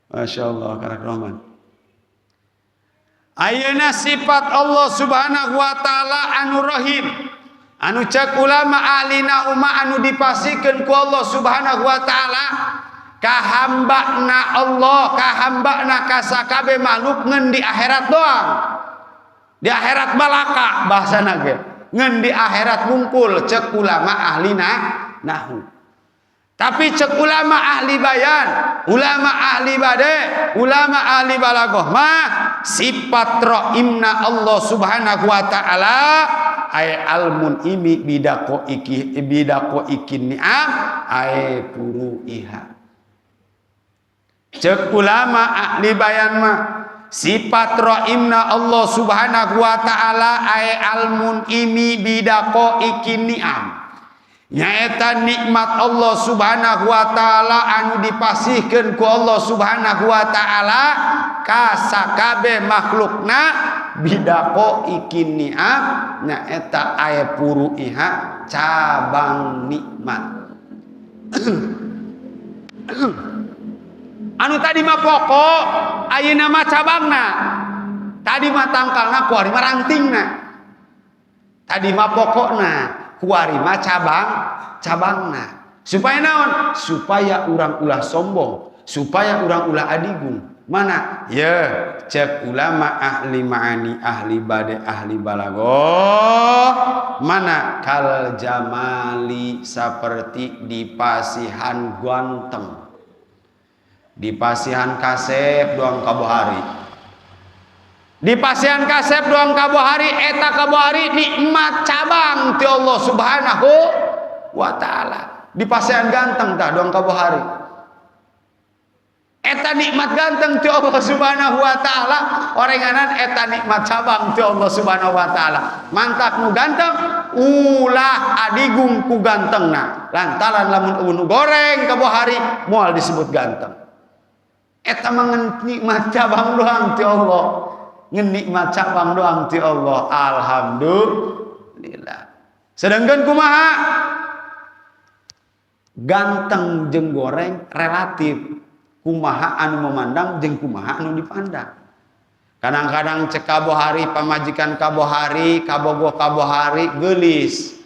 Masya Allah karak Roman. Ayeuna sifat Allah Subhanahu wa taala anu rahim. Anu cek ulama ahli nauma anu dipasikeun ku Allah Subhanahu wa taala ka hambana Allah, ka hambana ka sakabe makhluk ngeun di akhirat doang. Di akhirat balaka bahasana ge. Ngeun di akhirat mungkul cek ulama ahli nahu. Tapi cek ulama ahli bayan, ulama ahli bade, ulama ahli balaghah mah sifat rahimna Allah Subhanahu wa taala ay almun imi bidaqo iki bidaqo ikin ni'am ay puruiha. Cek ulama ahli bayan mah sifat rahimna Allah Subhanahu wa taala ay almun imi bidaqo ikin ni'am. Nyaeta nikmat Allah Subhanahu wa taala anu dipasihkeun ku Allah Subhanahu wa taala ka sakabe makhlukna bidaqo ikin ni'am nyaeta aya puruiha cabang nikmat. Anu tadi mah pokok, ayeuna mah cabangna. Tadi mah tangkalna, kuari mah rantingna. Tadi mah pokokna, kuari mah cabangna. Supaya naon? Supaya urang ulah sombong, supaya urang ulah adigung. Mana? Ya, cek ulama ahli ma'ani, ahli bade, ahli balaghah. Mana? Kal jamali, seperti di pasihan ganteng. Di pasihan kasep doang kabohari. Di pasihan kasep doang kabohari, eta kabohari nikmat cabang ti Allah Subhanahu wa taala. Di pasihan ganteng tah doang kabohari. Eta nikmat ganteng ti Allah Subhanahu wa taala, orenganan eta nikmat cabang ti Allah Subhanahu wa taala. Mantak nu ganteng ulah adigung ku gantengna. Lantaran lamun eueuh nu goreng kabohari moal disebut ganteng. Eta mah ngan nikmat cabang doang ti Allah. Ngan nikmat cabang doang ti Allah. Alhamdulillah. Sedangkan kumaha? Ganteng jeung goreng relatif. Kumaha anu memandang jeung kumaha anu dipandang. Kadang-kadang cek kabohari pamajikan kabohari, kabogoh kabohari geulis.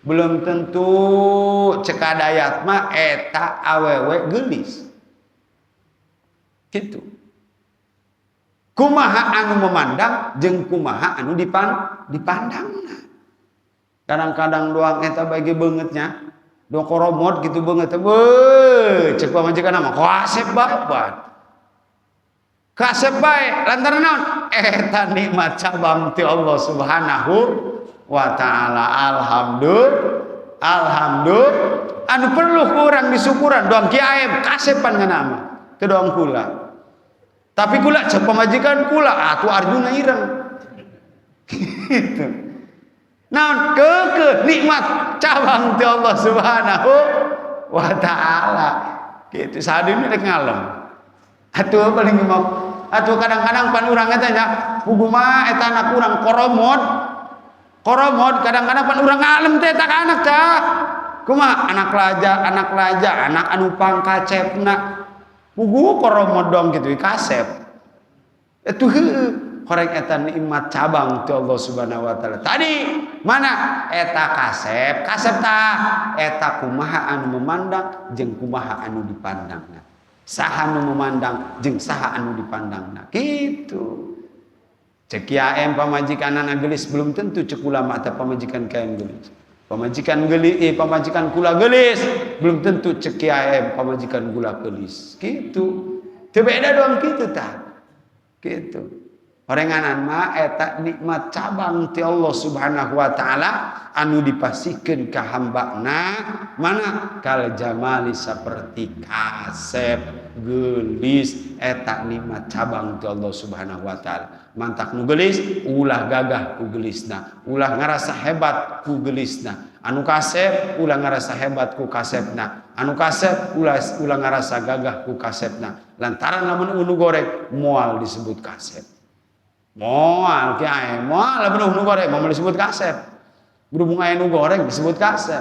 Belum tentu cek kadayat mah eta awewe geulis. Gitu. Kumaha anu memandang jeung kumaha anu dipandangna. Kadang-kadang doang eta bagi beungeutnya. Doang koromot gitu beungeut teh. Beuh, cek pamajikan mah kasep bae. Kasep bae lantaran naon? Eta nikmat cabang ti Allah Subhanahu wa taala. Alhamdulillah. Alhamdulillah. Anu perlu ku urang disyukuran doang kiai kasepan ngeunah mah. Teu doang kula. Tapi kula cek pamajikan kula atuh Arjuna ireng. Gitu. Naon keukeuh nikmat cabang ti Allah Subhanahu wa taala. Gitu sadini rek ngalem. Atuh paling mau atuh kadang-kadang pan urang eta nya puguh mah eta anak urang koromot. Koromot kadang-kadang pan urang ngalem teh eta ka anak tah. Kumaha anak laja, anak laja, anak anu pangkacepna. Puguh koromot dong gitu kasep. Atuh heueuh. Horeng eta nikmat cabang ti Allah Subhanahu wa taala. Tadi mana eta kasep, kasep tah eta kumaha anu memandang jeung kumaha anu dipandangna. Saha anu memandang jeung saha anu dipandangna. Gitu. Cek KM pamajikanana geulis belum tentu cek ulama teh pamajikan KM geulis. Pamajikan geulis, pamajikan kula geulis belum tentu cek KM pamajikan kula geulis. Gitu. Teu beda doang kitu tah. Gitu. Orenganan mah eta nikmat cabang ti Allah Subhanahu wa taala anu dipasihkeun ka hambana mana kal jamali saperti kasep geulis eta nikmat cabang ti Allah Subhanahu wa taala. Mantak nu geulis ulah gagah ku geulisna, ulah ngarasa hebat ku geulisna. Anu kasep ulah ngarasa hebat ku kasepna. Anu kasep ulah ngarasa gagah ku kasepna. Lantaran lamun unu goreng moal disebut kasep. Moal kiai, moal lamun unu goreng moal disebut kasep. Berhubung aya nu goreng disebut kasep.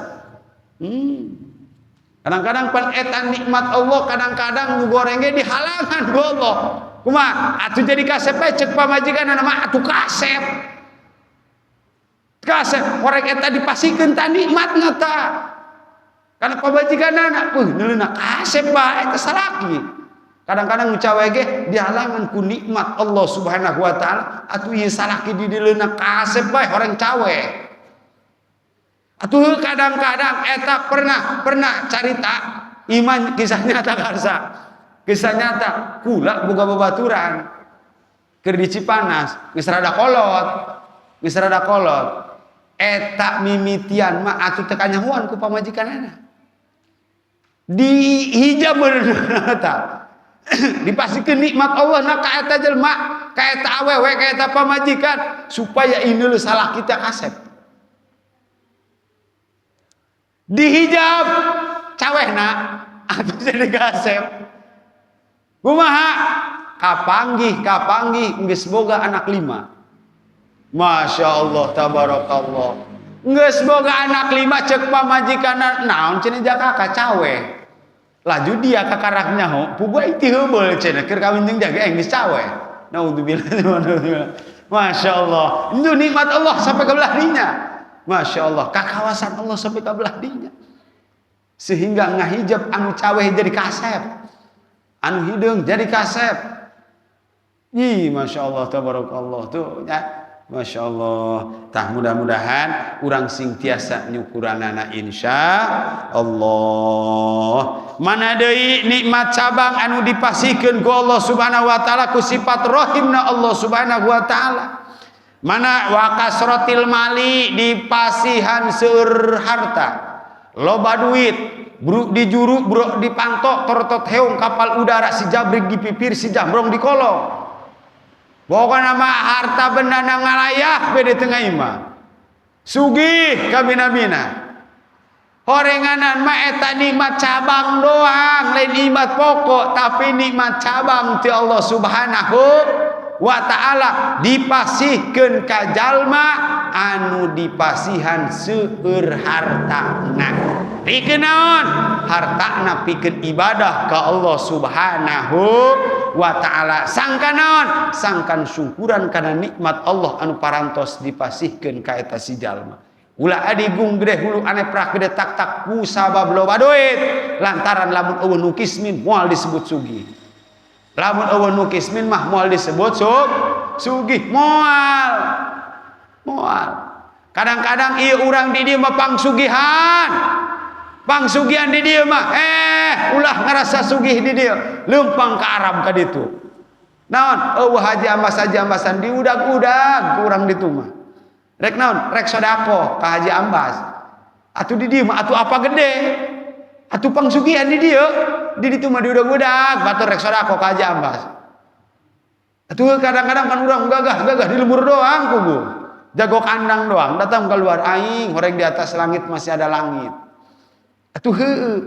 Kadang-kadang pan eta nikmat Allah, kadang-kadang nu goreng ge dihalangan ku Allah. Kumaha? Atuh jadi kasep bae cek pamajikanna mah atuh kasep. Kasep horeng eta dipasikeun ta nikmatna ta. Karena pamajikanna neuleuna kasep bae eta salaki. Kadang-kadang nu cawe ge dihalangan ku nikmat Allah Subhanahu wa taala atuh ieu salaki di dileuna kasep bae horeng cawe. Atuh kadang-kadang eta pernah carita iman kisah nyata karsa. Kisah nyata kula boga babaturan keur di Cipanas geus rada kolot. Geus rada kolot. Eta mimitian mah atuh teu kanyahoan ku pamajikanana. Dihijab bener eta. Dipasikeun nikmat Allah na ka eta jelema, ka eta awewe, ka eta pamajikan supaya ini salah kita kasep. Dihijab cawehna atuh jadi kasep. Kumaha? Kapanggih geus boga anak 5. Masya Allah tabarakallah. Geus boga anak 5 cek pamajikanna naon cenah jaka ka cawe. Laju dia kakarak nyaho, puguh aing ti heubeul cenah keur kawin jeung jaga aing geus cawe. Naudzubillah. Masya Allah, itu nikmat Allah sampai ke belah dinya. Masya Allah, kakawasan Allah sampai ke belah dinya. Sehingga ngahijab anu cawe jadi kasep, anu hideung jadi kasep. Ih, Masya Allah, tabarakallah tuh ya. Masya Allah. Tah mudah-mudahan urang sing tiasa nyukuranana insya Allah. Mana deui nikmat cabang anu dipasihkeun ku Allah Subhanahu wa taala ku sifat rahimna Allah Subhanahu wa taala. Mana wa kasratil mali dipasihan seueur harta. Loba duit, bruk di juru, bruk di pantok, tortot heung kapal udara si jabrik di pipir, si jambrong di kolong. Pokokna mah harta benda ngalayah be di tengah imah. Sugih kabina-bina. Horenganan mah eta nikmat cabang doang, lain nikmat pokok, tapi nikmat cabang ti Allah Subhanahu wa taala dipasihkeun ka jalma anu dipasihan seueur hartana. Pikeun naon? Hartana pikeun ibadah ka Allah Subhanahu wa taala. Sangkan naon? Sangkan syukuran kana nikmat Allah anu parantos dipasihkeun ka eta si jalma. Ulah adigung gede hulu aneh prak gede tak tak ku sabab loba duit lantaran lamun eueuh nu kismin moal disebut sugih. Lamun eueuh nu kismin mah moal disebut sugih moal. Moal. Kadang-kadang ieu urang di dieu mah pangsugihan. Pangsugihan di dieu mah ulah ngarasa sugih di dieu, leumpang ka Arab ka ditu. Naon? Eueuh haji ambas haji ambasan diudag-udag ku urang ditu mah. Rek naon? Rek sodako ka haji ambas. Atuh di dieu mah atuh apa gede? Atuh pangsugihan di dieu, di ditu mah diudag-udag batur rek sodako ka haji ambas. Atuh kadang-kadang kan urang gagah-gagah di lembur doang kubu. Jago kandang doang, datang keluar aing, horeng di atas langit masih ada langit. Atuh heueuh.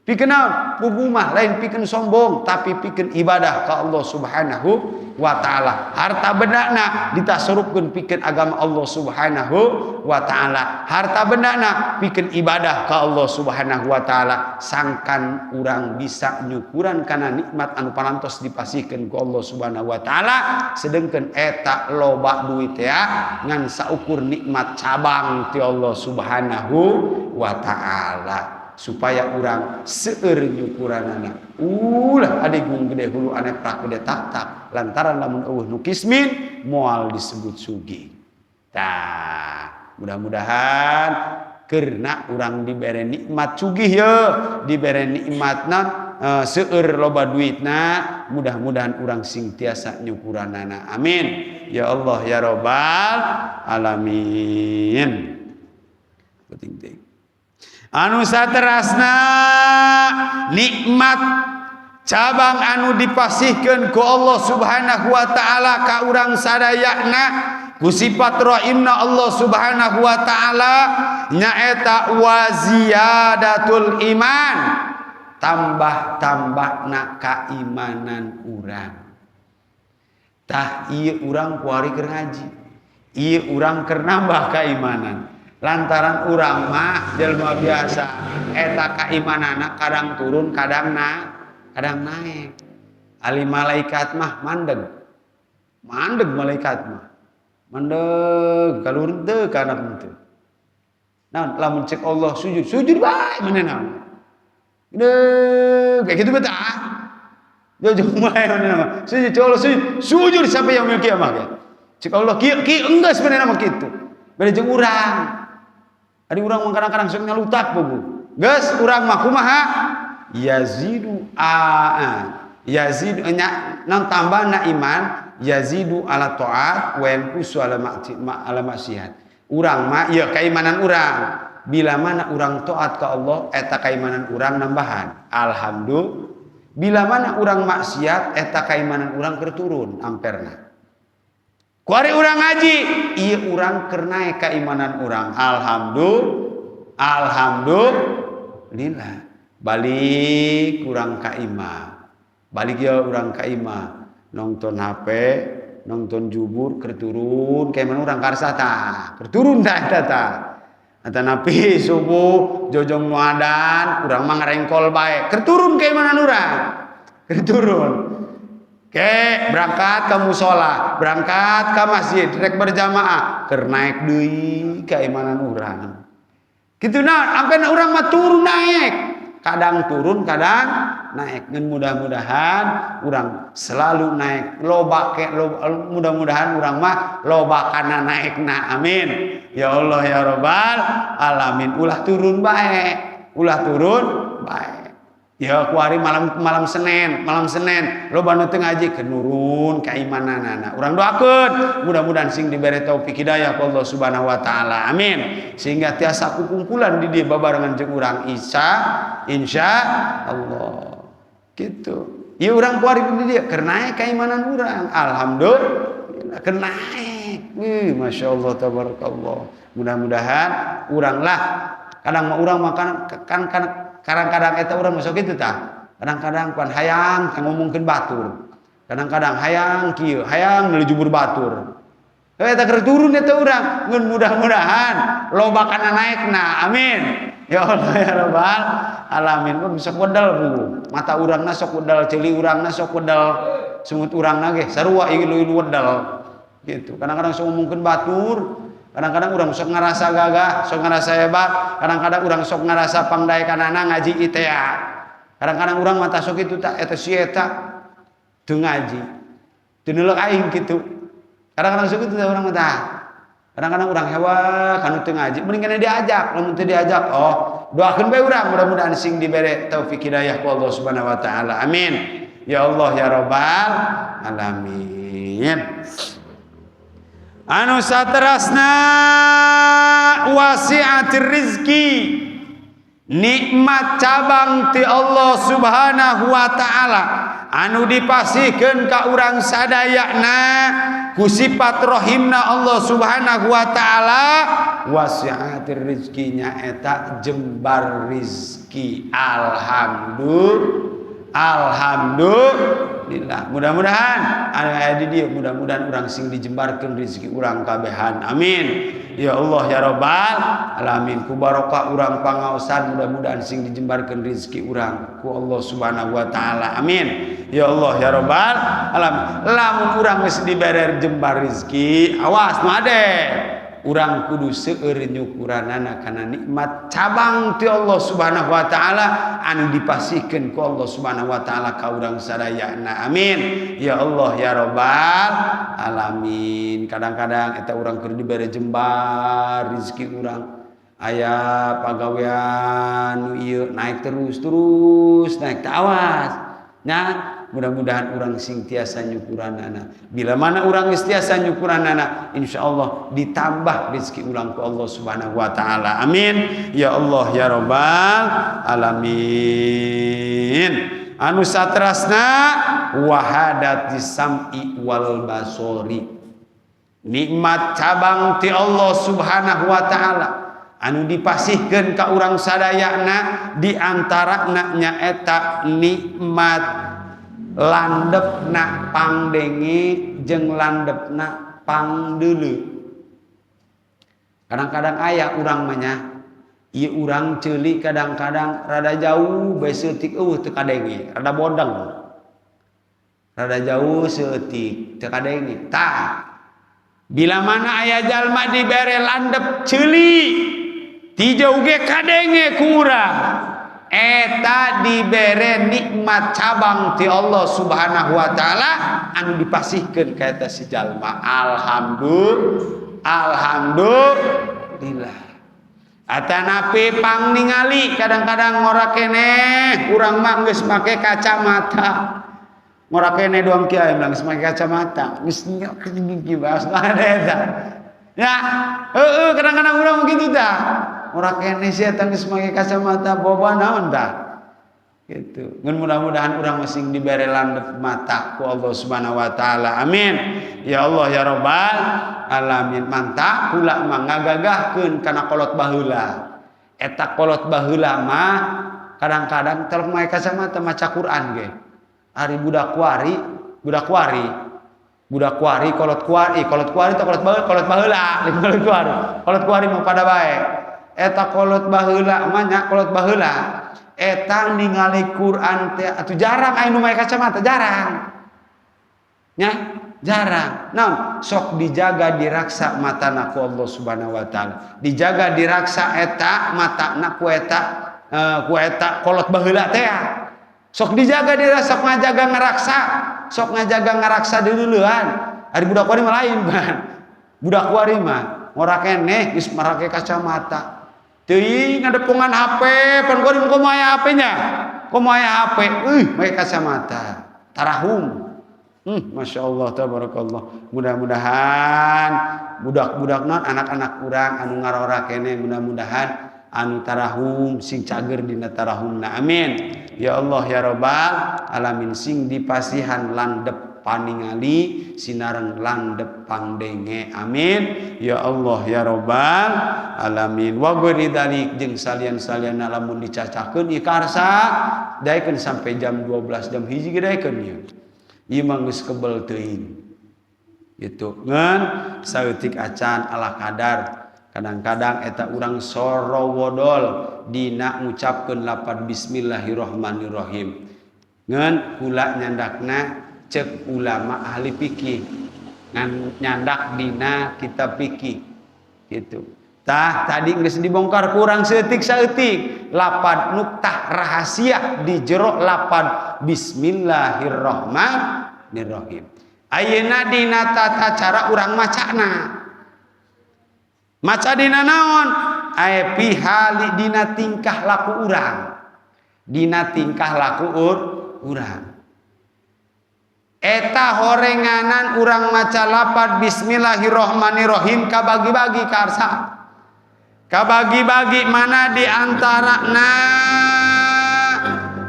Pikeun naon? Pugu mah lain pikeun sombong, tapi pikeun ibadah ka Allah Subhanahu wa taala. Harta bendana ditasarufkeun pikeun agama Allah Subhanahu wa taala. Harta bendana pikeun ibadah ka Allah Subhanahu wa taala. Sangkan urang bisa nyukuran kana nikmat anu parantos dipasihkeun ku Allah Subhanahu wa taala, sedengkeun eta loba duit ya ngan saukur nikmat cabang ti Allah Subhanahu wa taala. Supaya urang seueur nyukuranana. Ulah adigung gede hulu aneh prak gede tak tak lantaran lamun eueuh nu kismin moal disebut sugih. Tah, mudah-mudahan karena urang dibere nikmat sugih ye, dibere nikmatna seueur loba duitna, mudah-mudahan urang sing tiasa nyukuranana. Amin. Ya Allah ya Rabbal alamin. Penting. Anu saterasna nikmat cabang anu dipasihkeun ku Allah Subhanahu wa taala ka urang sadayana ku sifat rahimna Allah Subhanahu wa taala nyaeta waziyadatul iman, tambah-tambahna keimanan urang. Tah ieu urang kuari keur ngaji, ieu urang keur nambah keimanan. Lantaran urang mah jelma biasa eta keimanana kadang turun kadang kadang naik. Ali malaikat mah mandeg. Mandeg malaikat mah. Mandeg kalur teu kana teu. Naon lamun cek Allah sujud, sujud bae manehna. Gede kayak gitu betah. Jauh bae manehna mah. Sujud cek Allah sujud, sujud sampai yaumil kiamah ge. Cek Allah kieu kieu enggeus manehna mah kitu. Beda jeung urang. Adi urang mah kadang-kadang sok nyalutak bubu. Geus urang mah kumaha? Yazidu a yazidu nya non tambahna iman yazidu ala taat wa yanqusu ala ala maksiat. Urang mah ieu keimanan urang. Bila mana urang taat ka Allah eta keimanan urang nambahan. Alhamdulillah. Bila mana urang maksiat eta keimanan urang keur turun amperna. Kuari urang ngaji, ieu urang keur naek keimanan urang. Alhamdulillah. Alhamdulillah. Balik urang ka imah. Balik ya urang ka imah. Nonton HP, nonton jubur keur turun keimanan urang karsa tah. Keur turun tah eta tah. Atanapi subuh jojong nu adan urang mah ngarengkol bae. Keur turun keimanan urang. Keur turun. Ke berangkat ke musola, berangkat ke masjid rek berjamaah, keur naik deui keimanan urang. Kitu naon, ampe urang mah turun naik. Kadang turun, kadang naik. Ngan mudah-mudahan urang selalu naik. Loba ke loba, mudah-mudahan urang mah loba kana naikna. Amin. Ya Allah ya Rabbal alamin. Ulah turun bae, ulah turun bae. Ya kuari malam malam Senin, malam Senin loba nu teu ngaji kenurun keimananana. Urang doakeun mudah-mudahan sing dibere taufik hidayah ku Allah Subhanahu wa taala. Amin. Sehingga tiasa kukumpulan di dieu babarengan jeung urang Isya insya Allah. Gitu. Ya urang kuari di dieu keur naek keimanan urang. Alhamdulillah keur naek. Wih, Masya Allah tabarakallah. Mudah-mudahan urang lah kadang mah urang makan kan kan kadang-kadang eta urang masuk kitu tah. Kadang-kadang pan hayang ngomongkeun batur. Kadang-kadang hayang kieu, hayang meuli jubur batur. Eta keur turun eta urang, ngan mudah-mudahan loba kana naekna. Amin. Ya Allah ya Rabbal alamin. Kok bisa wedal bu. Mata urangna sok wedal, ceuli urangna sok wedal, sungut urangna ge sarua ieu wedal. Gitu. Kadang-kadang sok ngomongkeun batur, kadang-kadang urang sok ngerasa gagah, sok ngerasa hebat, kadang-kadang urang sok ngerasa pangdaekanana ngaji ITA. Kadang-kadang urang mata sok itu tak eta si eta teu ngaji. Teu neuleuh aing kitu. Kadang-kadang sok itu urang mata. Kadang-kadang urang hewa kanu teu ngaji, mending kana diajak, lamun teu diajak, oh, doakeun bae urang mudah-mudahan sing dibere taufik hidayah ku Allah Subhanahu wa taala. Amin. Ya Allah ya Rabbal alamin. Anu saterasna wasi'atir rizki, nikmat cabang ti Allah Subhanahu wa taala anu dipasihkeun ka urang sadayana ku sifat rahimna Allah Subhanahu wa taala. Wasi'atir rizki nyaeta jembar rizki. Alhamdulillah, alhamdulillah. Mudah-mudahan aya di dieu, mudah-mudahan urang sing dijembarkeun rezeki urang kabehan. Amin. Ya Allah ya Rabbal alamin. Ku barokah urang pangaosan mudah-mudahan sing dijembarkeun rezeki urang ku Allah Subhanahu wa taala. Amin. Ya Allah ya Rabbal alamin. Lamun urang geus dibere jembar rezeki, awas nu ade. Urang kudu seueur nyukuranana kana nikmat cabang ti Allah Subhanahu wa taala anu dipasihkeun ku Allah Subhanahu wa taala ka urang sadayana. Amin. Ya Allah ya Rabbal alamin. Kadang-kadang eta urang keur dibere jembar rezeki urang, aya pagawean nu ieu naik terus terus naik, teh awas. Nah, mudah-mudahan urang sing tiasa nyukuranana. Bila mana urang geus tiasa nyukuranana, insyaallah ditambah rezeki urang ku Allah Subhanahu wa taala. Amin. Ya Allah ya Rabbal alamin. Anu saterasna wahadati sam'i wal basori. Nikmat cabang ti Allah Subhanahu wa taala anu dipasihkeun ka urang sadayana di antarana nyaeta nikmat landepna pangdenge jeung landepna pangdeuleu. Kadang-kadang aya urang mah nya, ieu urang ceuli kadang-kadang rada jauh bae seutik eueuh teu kadenge, rada bodeng. Rada jauh seutik teu kadenge. Tah, bila mana aya jalma dibere landep ceuli ti jauh ge kadenge ku urang, eta dibere nikmat cabang ti Allah Subhanahu wa taala anu dipasihkeun ka eta si jalma. Alhamdulillah, alhamdulillah. Atanapi pangningali kadang-kadang ngora keneh urang mah geus make kacamata. Ngora keneh doang kiai mah geus make kacamata. Geus nyok gigi bahas ada eta. Ya, heueuh kadang-kadang urang begitu tah. Ngora keneh sia teh geus make kacamata boba naon tah. Gitu. Ngan mudah-mudahan urang masing dibere landep mata ku Allah Subhanahu wa taala. Amin. Ya Allah ya Rabbal alamin. Mantap pula mah ngagagahkeun kana kolot baheula. Eta kolot baheula mah kadang-kadang telok make kacamata maca Quran ge. Ari budak kuari, budak kuari. Budak kuari, kolot kuari, kolot kuari teh kolot baheula, kolot baheula, lain kolot kuari. Kolot kuari mah pada bae. Eta kolot baheula mah nya kolot baheula. Eta ningali Quran teh atuh jarang aya nu make kacamata, jarang. Nya, jarang. Naon? Sok dijaga diraksa matana ku Allah Subhanahu wa taala. Dijaga diraksa eta matana ku eta ku eta kolot baheula teh. Sok dijaga diraksa, sok ngajaga ngaraksa, sok ngajaga ngaraksa deuleuan. Ari budak wari mah lain, ban. Budak wari mah ngora keneh geus marake kacamata. Teuing ngadepongan HP, pan kuari mah komo aya HP nya. Komo aya HP, euy make kacamata. Tarahum. Masya Allah, tabarakallah. Mudah-mudahan budak-budak non anak-anak urang anu ngarora keneh mudah-mudahan anu tarahum sing cager dina tarahumna. Amin. Ya Allah ya Rabbal alamin, sing dipasihan landep paningali sinareng landep pangdenge. Amin. Ya Allah ya Rabbal alamin. Wa ghairi dzalik jeung salian-salian lamun dicacakeun ieu karsa daekeun sampai jam 12 jam 1 ge daekeun ieu. Ieu mah geus kebel teuing. Gitu. Ngan saeutik acan ala kadar. Kadang-kadang eta urang sorowodol dina ngucapkeun lapad bismillahirrahmanirrahim. Ngan kula nyandakna cek ulama ahli fikih. Ngan nyandak dina kitab fikih. Gitu. Tah tadi geus dibongkar kurang saeutik-saeutik lapad nuktah rahasia di jero lapad bismillahirrahmanirrahim. Ayeuna dina tata cara urang macana. Maca dina naon? Aya pihali dina tingkah laku urang. Dina tingkah laku urang. Eta horenganan urang maca lapad bismillahirrahmanirrahim kabagi-bagi karsa. Kabagi-bagi mana di antara na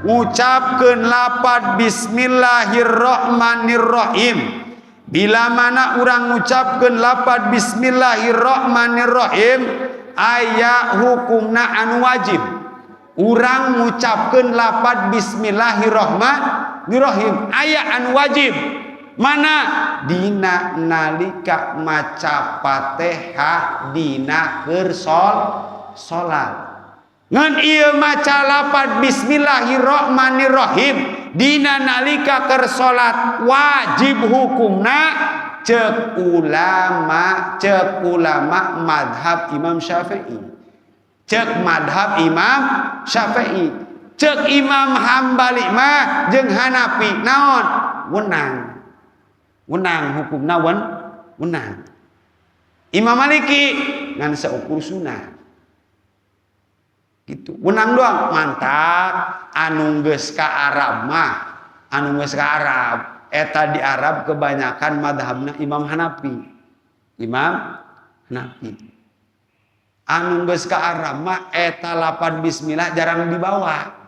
ngucapkeun lapad bismillahirrahmanirrahim. Bila mana urang ngucapkeun lapad bismillahirrahmanirrahim aya hukumna anu wajib. Urang ngucapkeun lapad bismillahirrahmanirrahim aya anu wajib. Mana dina nalika maca Fatihah dina keur salat. Ngan ieu maca lapad bismillahirrahmanirrahim dina nalika keur salat wajib hukumna cek ulama madhab Imam Syafi'i. Cek madhab Imam Syafi'i. Cek Imam Hambali mah jeung Hanafi naon? Wenang. Wenang hukumna wenang. Imam Maliki ngan saukur sunah. Gitu. Wenang doang mantap anu geus ka Arab mah, anu geus ka Arab eta di Arab kebanyakan madhabna Imam Hanafi. Imam Hanafi. Anu geus ka Arab mah eta lapan bismillah jarang dibawa.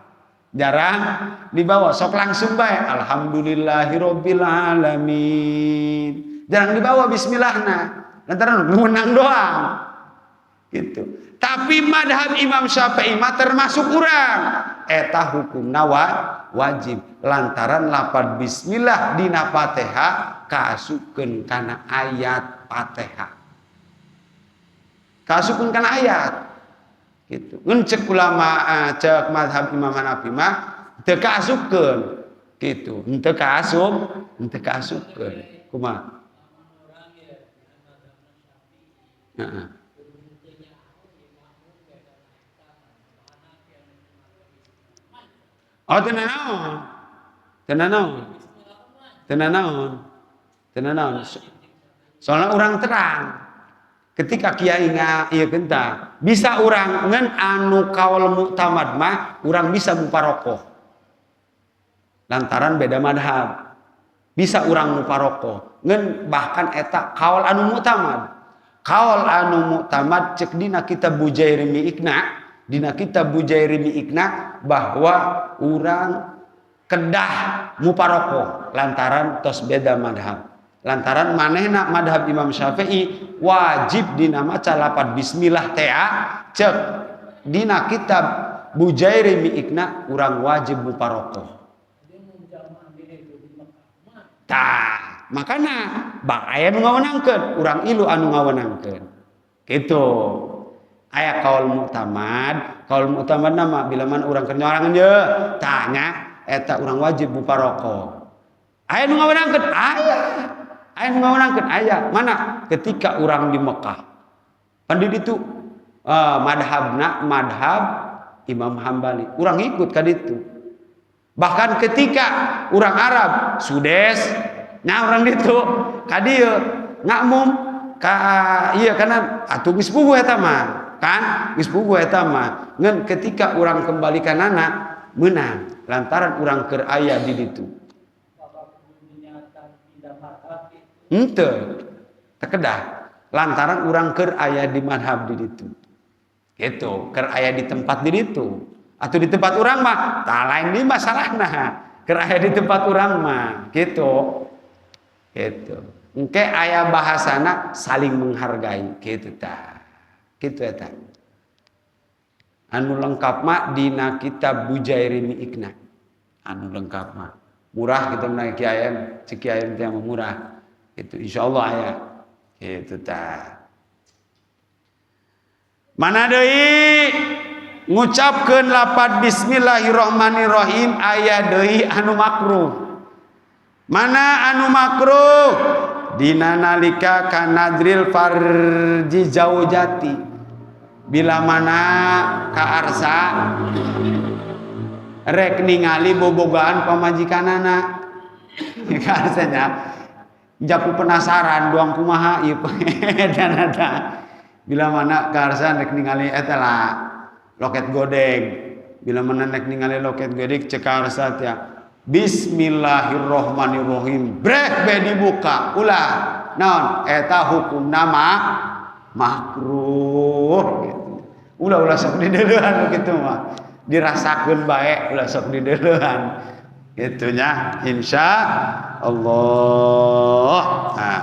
Jarang dibawa, sok langsung bae alhamdulillahirabbil alamin. Jarang dibawa bismillahna. Lantaran menang doang. Gitu. Tapi madhab Imam Syafi'i mah termasuk urang. Eta hukumna wajib lantaran lapad bismillah dina Fatihah kaasupkeun kana ayat Fatihah. Kaasupkeun kana ayat. Gitu. Ngan cek ulama cek madhab Imam Hanafi mah teu kaasupkeun. Gitu. Henteu kaasup, henteu kaasupkeun. Kumaha? Heeh. Oh, teu nanaon. Teu nanaon. Teu nanaon. Teu nanaon. Soalna urang terang. Ketika kiai ieu kenta, bisa urang ngan anu kaul muktamad mah urang bisa muparokoh. Lantaran beda madhab. Bisa urang muparokoh. Ngan bahkan eta kaul anu muktamad. Kaul anu muktamad cek dina kitab Bujairimi Ikna, dina kitab Bujairimi Ikna bahwa urang kedah muparokoh lantaran tos beda madhab. Lantaran manehna madhab Imam Syafi'i wajib dina maca lapad bismillah tea cek dina kitab Bujairimi Ikna urang wajib muparokoh. Tah, makana bak aya nu ngawenangkeun, urang ilu anu ngawenangkeun. Gitu. Aya kaul muktamad, kaul muktamad nama bila mana urang keur nyorangan ye tanya eta urang wajib mufaroqoh. Aya nu ngawenangkeun aya. Aya nu ngawenangkeun aya. Mana ketika urang di Mekah. Pan di ditu madhabna madhab Imam Hambali. Urang ikut ka ditu. Bahkan ketika urang Arab Sudes nya urang ditu ka dieu ngakmum ka ieu kana atuh geus puguh eta mah kan geus puguh eta mah ngan ketika urang kembali ka nana meunang lantaran urang keur aya di ditu. Henteu teu kedah lantaran urang keur aya di madhab di ditu. Gitu, keur aya di tempat di ditu. Atau di tempat urang mah tah lain di masalahna. Keur aya di tempat urang mah gitu. Gitu. Engke aya bahasana saling menghargai gitu tah. Gitu eta. Anu lengkap mah dina kitab Bujairimi Iqna. Anu lengkap mah. Murah kita menaik kiai, cek kiai teh murah. Itu insyaallah aya. Gitu tah. Mana deui ngucapkeun lapad bismillahirrahmanirrahim aya deui anu makruh. Mana anu makruh? Dina nalika kanadril farji zaujati. Bila mana ka arsa rek ningali bobogaan pamajikanana. Ka arsanya japu penasaran doang kumaha ieu dan ada. Bila mana ka arsa rek ningali eta lah loket godeg. Bila mana rek ningali loket godeg cek ka arsa teh bismillahirrahmanirrahim. Brek be dibuka. Ulah naon eta hukumna mah makruh gitu. Ulah-ulah sok dideuleuhan kitu mah. Dirasakeun bae ulah sok dideuleuhan. Kitu nya insya Allah. Nah,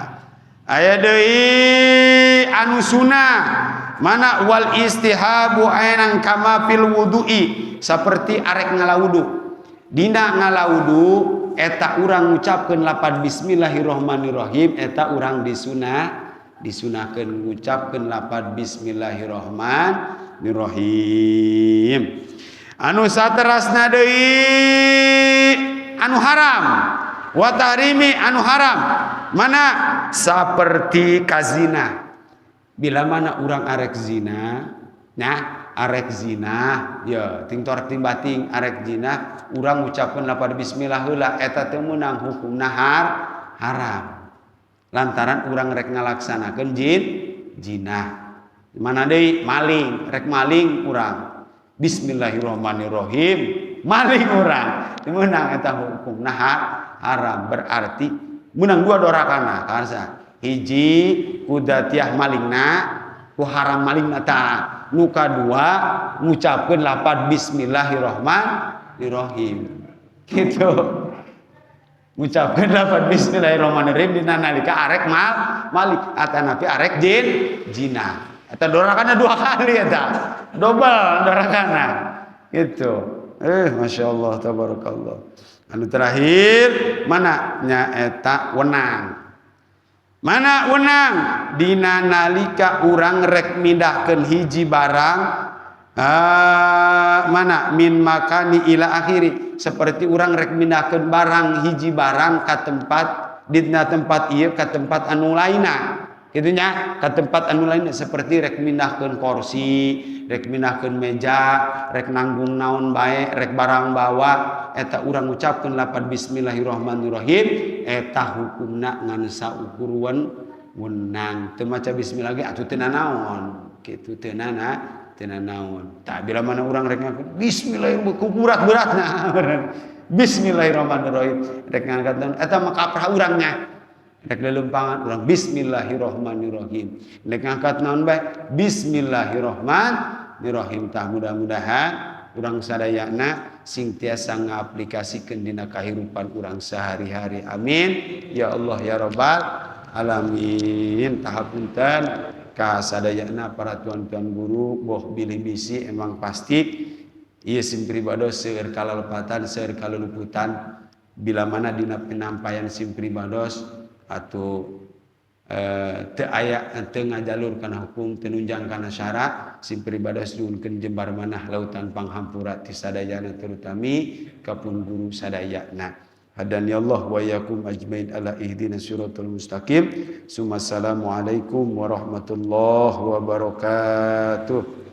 aya deui anu sunah mana wal istihabu ainang kama fil wudu'i seperti arek ngalawudu. Dina ngalawudu eta urang ngucapkeun lapad bismillahirrahmanirrahim eta urang disunah disunahkeun ngucapkeun lapad bismillahirrahmanirrahim. Anu saterasna deui anu haram wa tahrimi anu haram mana saperti kazina. Bila mana urang arek zina nya arek zina ya ting torek ting bating arek zina urang ngucapkeun lapad bismillah heula eta teu meunang hukumna haram lantaran urang rek ngalaksanakeun jinah. Mana deui maling rek maling urang bismillahirrahmanirrahim maling urang teu meunang eta hukumna haram berarti meunang dua dorakana karsa hiji kudatiah malingna ku haram malingna ta nu kadua ngucapkeun lapad bismillahirrahmanirrahim gitu ngucapkeun lapad bismillahirrahmanirrahim dina nalika arek malik atanapi arek jinah eta dorakana dua kali eta dobel dorakana gitu. Masyaallah tabarakallah. Anu terakhir mana nya eta wenang. Mana wenang dina nalika urang rek mindahkeun hiji barang mana min makani ila akhiri seperti urang rek mindahkeun barang hiji barang ka tempat dina tempat ieu ka tempat anu lainna kitu nya ka tempat anu lainna seperti rek mindahkeun kursi rek mindahkeun meja rek nanggung naon bae rek barang bawa eta urang ngucapkeun lapad bismillahirrahmanirrahim eta hukumna ngan saukur wenang teu maca bismillah ge atuh teu nanaon kitu teu nanaon tah bila mana urang rek ngaku bismillahirrahmanirrahim berat-beratna bismillahirrahmanirrahim rek ngangkat eta mah kaprah urangnya rek lelempangan urang bismillahirrahmanirrahim rek ngangkat naon bae bismillahirrahmanirrahim tah mudah-mudahan urang sadayana sing tiasa ngaplikasikeun dina kahirupan urang sehari-hari amin ya Allah ya rabbal alamin. Tahapunten ka sadayana para tuan-tuan guru boh bilih bisi emang pasti ieu sim pribados seueur kalalepatan seueur kaluluputan bila mana dina penampayan sim pribados atau Teu aya teu ngajalur kana hukum, teu nunjang kana syara, sim pribados nyuhunkeun jembar manah lautan panghampura ti sadayana, terutami ka pun guru sadayana. Hadani Allah wa iyyakum ajmain ala ihdinas siratal mustaqim. Assalamualaikum warahmatullahi wabarakatuh.